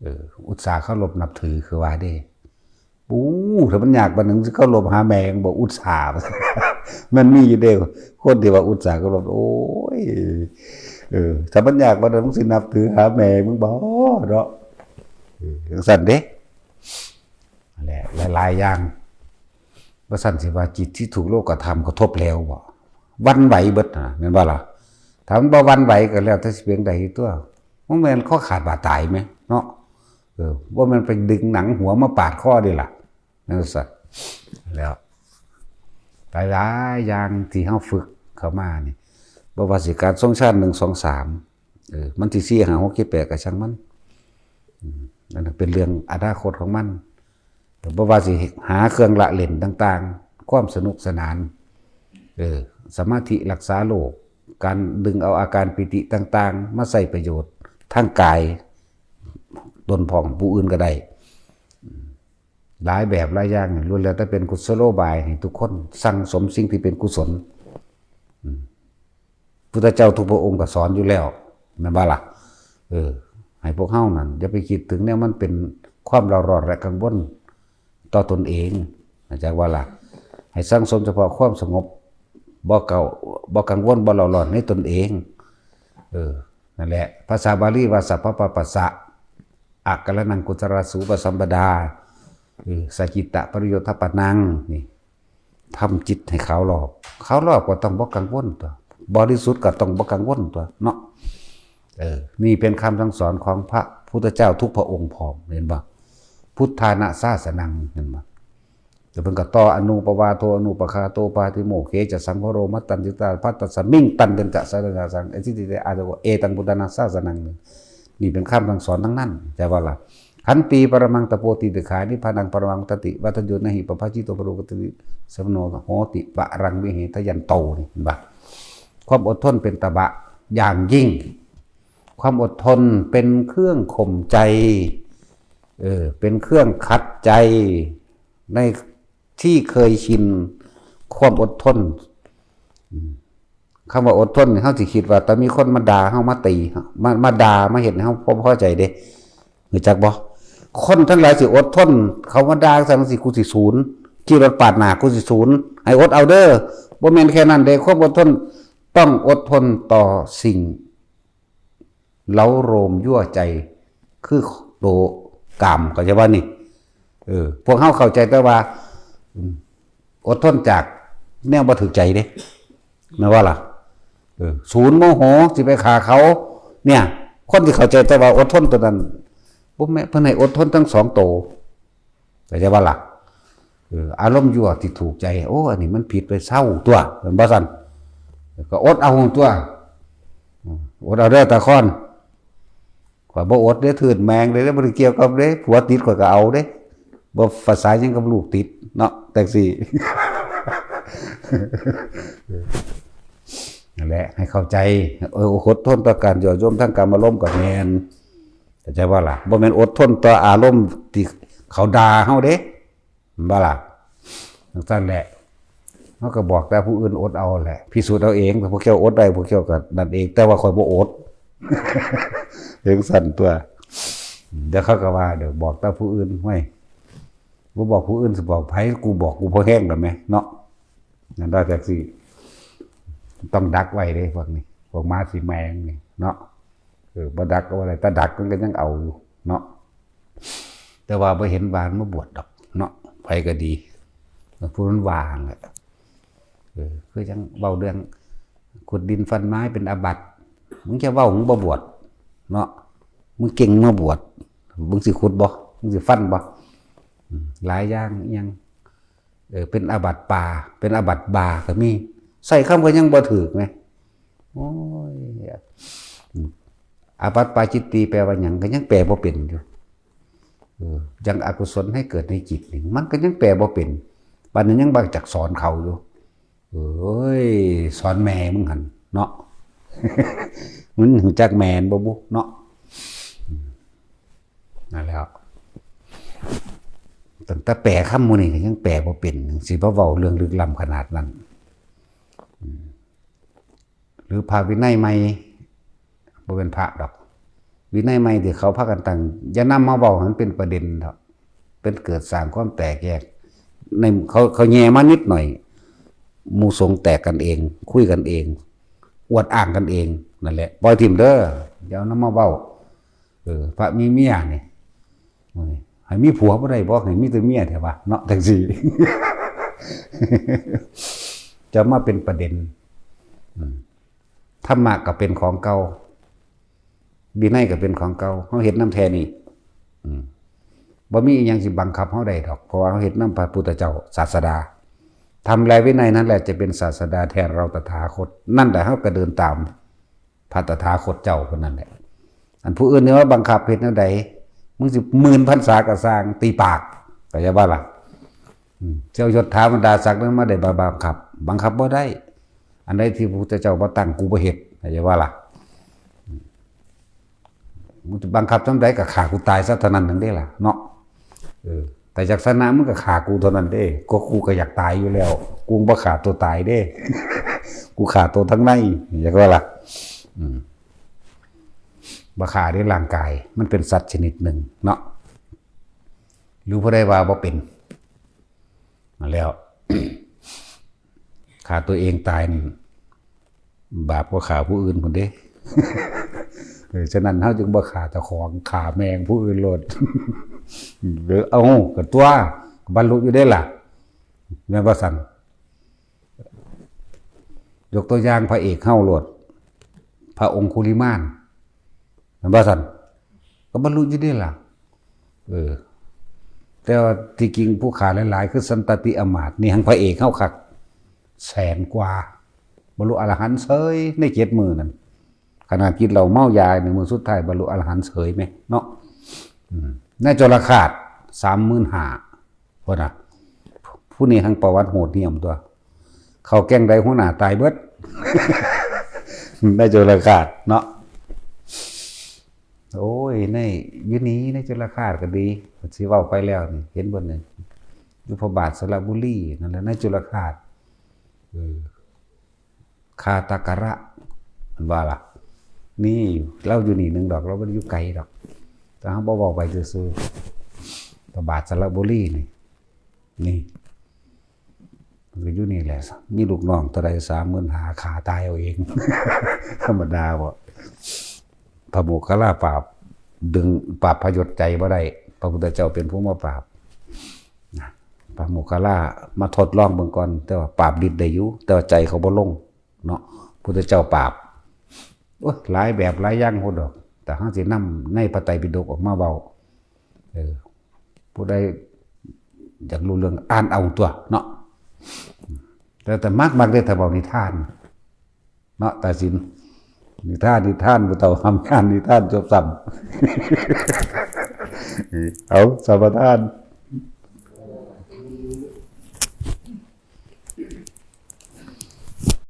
เออ อุตส่าห์เคารพนับถือคือว่าเด้ ปู้ ถ้ามันยากปานนั้นสิเคารพหาแมงบ่ อุตส่าห์ มันมีอยู่เด้ คนที่ว่าอุตส่าห์เคารพ โอ้ย เออ ถ้ามันยากปานนั้นมึงสินับถือหาแมงมึงบ่เนาะ เออ จังซั่นเด้ นั่นแหละ หลายๆอย่าง บ่ซั่นสิว่าจิตที่ถูกโลกธรรมกระทบแล้วบ่ หวั่นไหวเบิดนะ แม่นบ่ล่ะ ถ้ามันบ่หวั่นไหวก็แล้วแต่สิเป็นใดตัว มันแม่นคอขาดบาดตายไหมเนาะ เออ บ่แม่นไปดึงหนังหัวมาปาดคอเด้ล่ะ นั่นซะ แล้ว หลายๆอย่างที่เฮาฝึกเข้ามานี่ บ่ว่าสิการทรงฌานหนึ่ง สอง สาม เออ มันสิสี่ ห้า หก เจ็ด แปด ก็ช่างมัน อืม นั่นน่ะเป็นเรื่องอนาคตของมัน แต่บ่ว่าสิหาเครื่องละเล่นต่างๆ ความสนุกสนาน เออ สมาธิรักษาโรค การดึงเอาอาการปีติต่างๆ มาใช้ประโยชน์ทางกาย ตนพร้อมผู้อื่นก็ได้ หลายแบบหลายอย่างนี่ล้วนแล้วแต่เป็นกุศโลบายให้ทุกคนสั่งสมสิ่งที่เป็นกุศล อืม พุทธเจ้าทุกพระองค์ก็สอนอยู่แล้ว แม่นบ่ล่ะ เออ ให้พวกเฮานั่นอย่าไปคิดถึงแนวมันเป็นความเร่าร้อนและกังวลต่อตนเอง เข้าใจบ่ล่ะ ให้สั่งสมเฉพาะความสงบ บ่เก่า บ่กังวล บ่เร่าร้อนในตนเอง เออ นั่นแหละ ภาษาบาลีว่า สัพพะปะปัสสะ อะกะระณังกุศลาสูปสัมปดา เออ สะจิตตะปริโยธปะนัง นี่ ทำจิตให้ขาวรอบ ขาวรอบก็ต้องบ่กังวลตัว บริสุทธิ์ก็ต้องบ่กังวลตัวเนาะ เออ นี่เป็นคำสั่งสอนของพระพุทธเจ้าทุกพระองค์พร้อม เห็นบ่ พุทธานะสาสนัง เห็นบ่ แต่เพิ่นก็ต่อ อนุปวาโท อนุปคาโต ปาติโมกเขจะสังวโร มัตตัญจิตา พัตตัสมิง ตันเตนจะสารณาสัง เอสิติเต อาโต เอตังพุทธานะสาสนัง นี่เป็นคำสั่งสอนทั้งนั้น ใช่บ่ล่ะ ขันติปรมังตะโป ติติขา นิพพานังปรมังวัฏฏันติ วัฏฏัญญูนะหิ ปภาสิโต ปโรกติ สมโน โหติ ปรัง วิเหทะยันโต นี่ เห็นบ่ ความอดทนเป็นตบะอย่างยิ่ง ความอดทนเป็นเครื่องข่มใจ เออ เป็นเครื่องขัดใจ ในที่เคยชินความอดทน อืม คำว่าอดทนนี่ เฮาสิคิดว่าแต่มีคนมาด่าเฮา มาตีเฮา มา มาด่า มาเฮ็ดให้เฮาบ่พอใจเด้ รู้จักบ่ คนทั้งหลายสิอดทน เขามาด่าจั่งซี้ กูสิสูน ขี่รถปาดหน้า กูสิสูน ให้อดเอาเด้อ บ่แม่นแค่นั้นเด้ ความอดทน ต้องอดทนต่อสิ่งเร้าโรมยั่วใจ คือโตกาม เข้าใจบ่นี่ เออ พวกเฮาเข้าใจแต่ว่า อืม อดทนจากแนวบ่ถูกใจเด้ แม่นบ่ล่ะ เออ สูนโมโห สิไปฆ่าเขา เนี่ย คนที่เข้าใจแต่ว่าอดทนตัวนั้น บ่แม่น เพิ่นให้อดทนทั้งสองโต เข้าใจบ่ล่ะ เออ อารมณ์ยั่วที่ถูกใจ โอ้ อันนี้มันผิดไป เซาตัว แม่นบ่ซั่น ก็อดเอาตัว อืม อดเอาเด้อตาคอน ข้อยบ่อดเด้ ทื่นแมงเลยเด้ บ่ได้เกี่ยวกับเด้ ผัวติดข้อยก็เอาเด้ บ่ภาษาหยังกับลูกติดเนาะ จั่งซี้ นั่นแหละ ให้เข้าใจ เออ อดทนต่อการยั่วยุทางกามารมณ์ก็แม่น เข้าใจบ่ล่ะ บ่แม่นอดทนต่ออารมณ์ที่เขาด่าเฮาเด้ แม่นบ่ล่ะ จั่งซั่นแหละ เฮาก็บอกแต่ผู้อื่นอดเอาแหละ พิสูจน์เอาเอง ถ้าพวกเจ้าอดได้ พวกเจ้าก็นั่นเอง แต่ว่าข้อยบ่อด จั่งซั่นตัว เดี๋ยวเขาก็ว่า เดี๋ยวบอกแต่ผู้อื่น ห้วย บ่บอกผู้อื่นสิบอกไผ กูบอกกูพอแฮงแล้วแหมเนาะ นั่นได้จั่งซี้ ต้องดักไว้เด้พวกนี้ พวกหมาสีแมงนี่เนาะ เออ บ่ดักก็บ่ได้ แต่ดักมันก็ยังเอาอยู่เนาะ แต่ว่าบ่เห็นว่ามันมาบวชดอกเนาะ ไผก็ดี ผู้มันว่าหั่นแหละ เออ คือจั่งเว้าเรื่องขุดดินฟันไม้เป็นอาบัติ มึงจะเว้ามึงบ่บวชเนาะ มึงเก่งมาบวช มึงสิขุดบ่ มึงสิฟันบ่ อืม หลายอย่างอิหยัง เออ เป็นอาบัติป่า เป็นอาบัติบาก็มี ใส่คำก็ยังบ่ถูกไง โอ้ย อืม อาบัติปาจิตตีย์แปลว่าหยัง ก็ยังแปลบ่เป็นอยู่ เออ ยังอกุศลให้เกิดในจิตนี่ มันก็ยังแปลบ่เป็น บัดนี้ยังบักจักสอนเขาอยู่ เอ้ย สอนแม่มึงหั่นเนาะ มึงรู้จักแม่บ่บุเนาะ นั่นแหละ ตั้งแต่แปลคำหมู่นี้ก็ยังแปลบ่เป็น สิมาเว้าเรื่องลึกล้ำขนาดนั้น อืม หรือพระวินัยใหม่ บ่เป็นพระดอก วินัยใหม่ที่เขาพากันตั้ง อย่านำมาเว้าให้มันเป็นประเด็นเถาะ เป็นเกิดสร้างความแตกแยก ในเขา เขาแย่มานิดหน่อย หมู่สงฆ์แตกกันเอง คุยกันเอง อวดอ้างกันเอง นั่นแหละ ปล่อยถิ่มเด้อ อย่าเอานำมาเว้า เออ พระมีเมียนี่ โอ้ย ให้มีผัวบ่ได้บ่ ให้มีแต่เมียแท้วะ เนาะ จังซี่ จะมาเป็นประเด็น อืม ธรรมะก็เป็นของเก่า วินัยก็เป็นของเก่า เฮาเฮ็ดนำแท้นี่ อืม บ่มีอิหยังสิบังคับเฮาได้ดอก เพราะว่าเฮาเฮ็ดนำพระพุทธเจ้าศาสดา ธรรมและวินัยนั่นแหละจะเป็นศาสดาแทนเราตถาคต นั่นแหละเฮาก็เดินตามพระตถาคตเจ้าคนนั้นแหละ อันผู้อื่นเนี่ยว่าบังคับเฮ็ดแนวใด มึงสิหมื่นพรรษาก็ซ่าง ตีปาก เข้าใจบ่ล่ะ อืม เจ้ายศถาบรรดาศักดิ์นั้นมาได้บังคับ บังคับบ่ได้ อันใดที่พระพุทธเจ้าบ่ตั้ง กูบ่เฮ็ด เข้าใจบ่ล่ะ อืม มึงจะบังคับจั่งใดก็ฆ่ากูตายซะเท่านั้นนั่นเด้ล่ะเนาะ เออ แต่อยากชนะมึงก็ฆ่ากูเท่านั้นเด้ ก็กูก็อยากตายอยู่แล้ว กูบ่ฆ่าตัวตายเด้ กูฆ่าตัวทั้งใน เข้าใจบ่ล่ะ อืม บ่ฆ่าเด้ร่างกาย มันเป็นสัตว์ชนิดหนึ่งเนาะ หรือผู้ใดว่าบ่เป็น มาแล้ว ฆ่าตัวเองตายนี่ บาปกว่าฆ่าผู้อื่นพุ้นเด้ เออ ฉะนั้นเฮาจึงบ่ฆ่าเจ้าของ ฆ่าแม่งผู้อื่นโลด หรือ เอ้า ก็ตัว บรรลุอยู่เด้ล่ะ แม่นบ่ซั่น ยกตัวอย่างพระเอกเฮาโลด พระองคุลิมาน แม่นบ่ซั่น ก็บรรลุอยู่เด้ล่ะ เออ แต่ว่าที่จริงผู้ฆ่าหลายๆ คือสันตติอมาตย์ นี่หั้งพระเอกเฮาคัก แสนกว่า บรรลุอรหันต์เฉยในเจ็ดมื้อนั่น ขนาดกินเหล้าเมายานี่ มื้อสุดท้ายบรรลุอรหันต์เฉยแหมเนาะ อืม นายจรคาส สามหมื่นห้า พุ้นน่ะ ผู้นี้หั้งประวัติโหดเหี้ยมตั๊ว เข้าแก๊งใดหัวหน้าตายเบิด นายจรคาสเนาะ โอ้ย ใน อยู่นี่นายจรคาสก็ดี สิเว้าไปแล้วนี่ เห็นบ่นี่ อยู่พระบาทสระบุรีนั่นแหละนายจรคาส เออ คาตากระ มันว่าล่ะ นี่อยู่ ลาวอยู่นี่หนึ่งดอก ลาวบ่ได้อยู่ไกลดอก แต่เฮาบ่เว้าไปซื่อๆ พระบาทสระบุรีนี่ นี่ มันก็อยู่นี่แหละ มีลูกน้องเท่าใด สามหมื่นห้า ฆ่าตายเอาเอง ธรรมดาบ่ พระโมคคัลลาปราบ ดึง ปราบพยศใจบ่ได้ พระพุทธเจ้าเป็นผู้มาปราบ นะ พระโมคคัลลามาทดลองเบิ่งก่อน แต่ว่าปราบฤทธิ์ได้อยู่ แต่ว่าใจเขาบ่ลงเนาะ พุทธเจ้าปราบ โอ้ย หลายแบบหลายอย่างโพดดอก แต่เฮาสินำในพระไตรปิฎกออกมาเว้า เออ ผู้ใดอยากรู้เรื่องอ่านเอาตั๊วเนาะ แต่ แต่มัก มักเด้อ ถ้าเว้านิทาน เนาะ ตาสิน นิทาน นิทาน ผู้เฒ่าหำยาน นิทานจบซ้ำ เอา สมาทาน